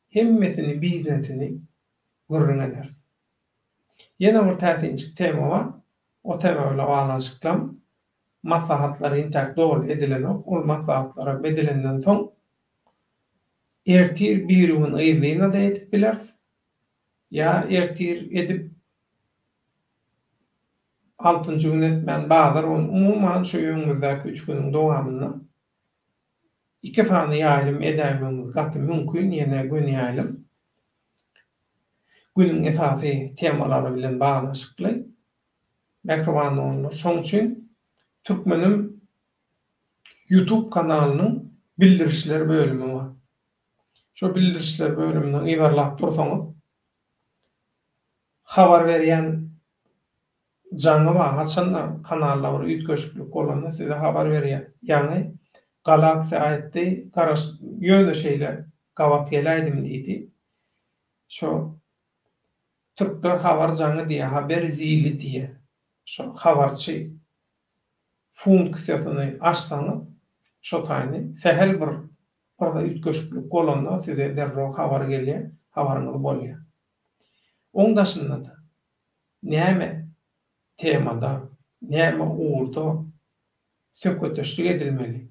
hemmesini biznesini gürrüň ederis. Ýene bir täsinjik tema bar. O tema bilen baglanyşyklam maslahatlar intäk doly edilenok. Ol maslahatlaram edilenden soň ertir birigün yzlyna-da edip bileris. Ýa ertir edip altynjy gün etmän bazar gün umuman şu öňümizdäki üç günüň dowamynda iki sany ýaýlym edäýmegimiz gaty mümkin ýene göni ýaýlym günüň esasy temalary bilen baglanyşykly mähriban doganlar şoň üçin türkmenim ýutub kanalynyň bildirişler bölümi bar şo bildirişler bölümini yzarlap dursaňyz Habar berýän jaňy bar, haçanda kanalda bir üýtgeşiklik bolanda size habar berýär. Ýaňy Galaksiýa aýtdy, garaş ýöne şeýle gabat geläýdim diýdi. Şo türkler habar jaňy diýýär, haber zili diýýär. Şo habarçy funksiýasyny açsaňyz şo taýyny sähel bir bir üýtgeşiklik bolanda size derrew habar gelýär, habaryňyz bolýar. Oň daşynda-da näme temada, näme ugurda söhbetdeşlik edilmeli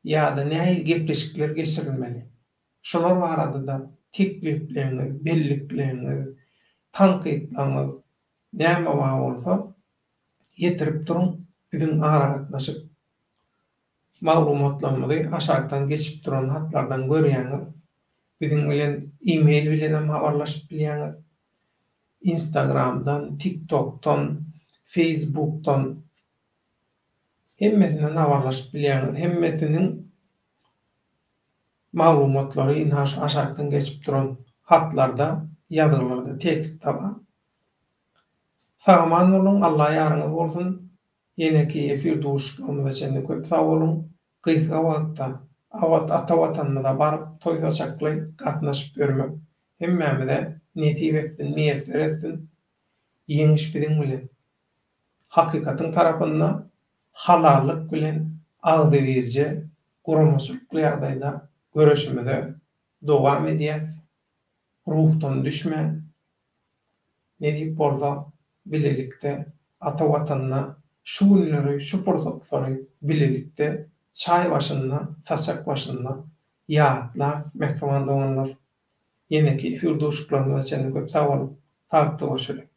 ýa-da nähili gepleşikler geçirilmeli, şolar barada-da teklipleriňiz, bellikleriňiz, tankytlaryňyz näme bar bolsa ýetirip duruň, biziň aragatnaşyk maglumatlarymyzy aşakdan geçip duran hatlardan görýäňiz. Biziň bilen e-mail bilenem habarlaşyp bilýäňiz. Instagramdan, TikTokdan, Facebookdan hemmesinden habarlaşyp bilýäňiz. Hemmesiniň maglumatlary ynha şu aşakdan geçip duran hatlarda, ýazgylarda, tekstde bar. Sag-aman boluň, Alla ýaryňyz bolsun. Ýeneki efir duşuşyklarymyza çenli köp sag boluň. Gysga wagtda abat ata Watanymyza baryp toý saçakly gatnaşyp ýörmek hemmämize nesip etsin, miýesser etsin. Ýeňiş biziň bilen. Hakykatyň tarapynda halallyk bilen agzybirje guramaçylykly ýagdaýda göreşimize dowam edýäs. Ruhdan düşmän. Nesip bolsa, bilelikde ata Watanda şu günleri, şu pursatlary bilelikde çaý başynda, saçak başynda ýatlarys, mähriban doganlar! Ýeneki efir duşuşyklarymyza çenli köp sag boluň! Saglykda görşeliň!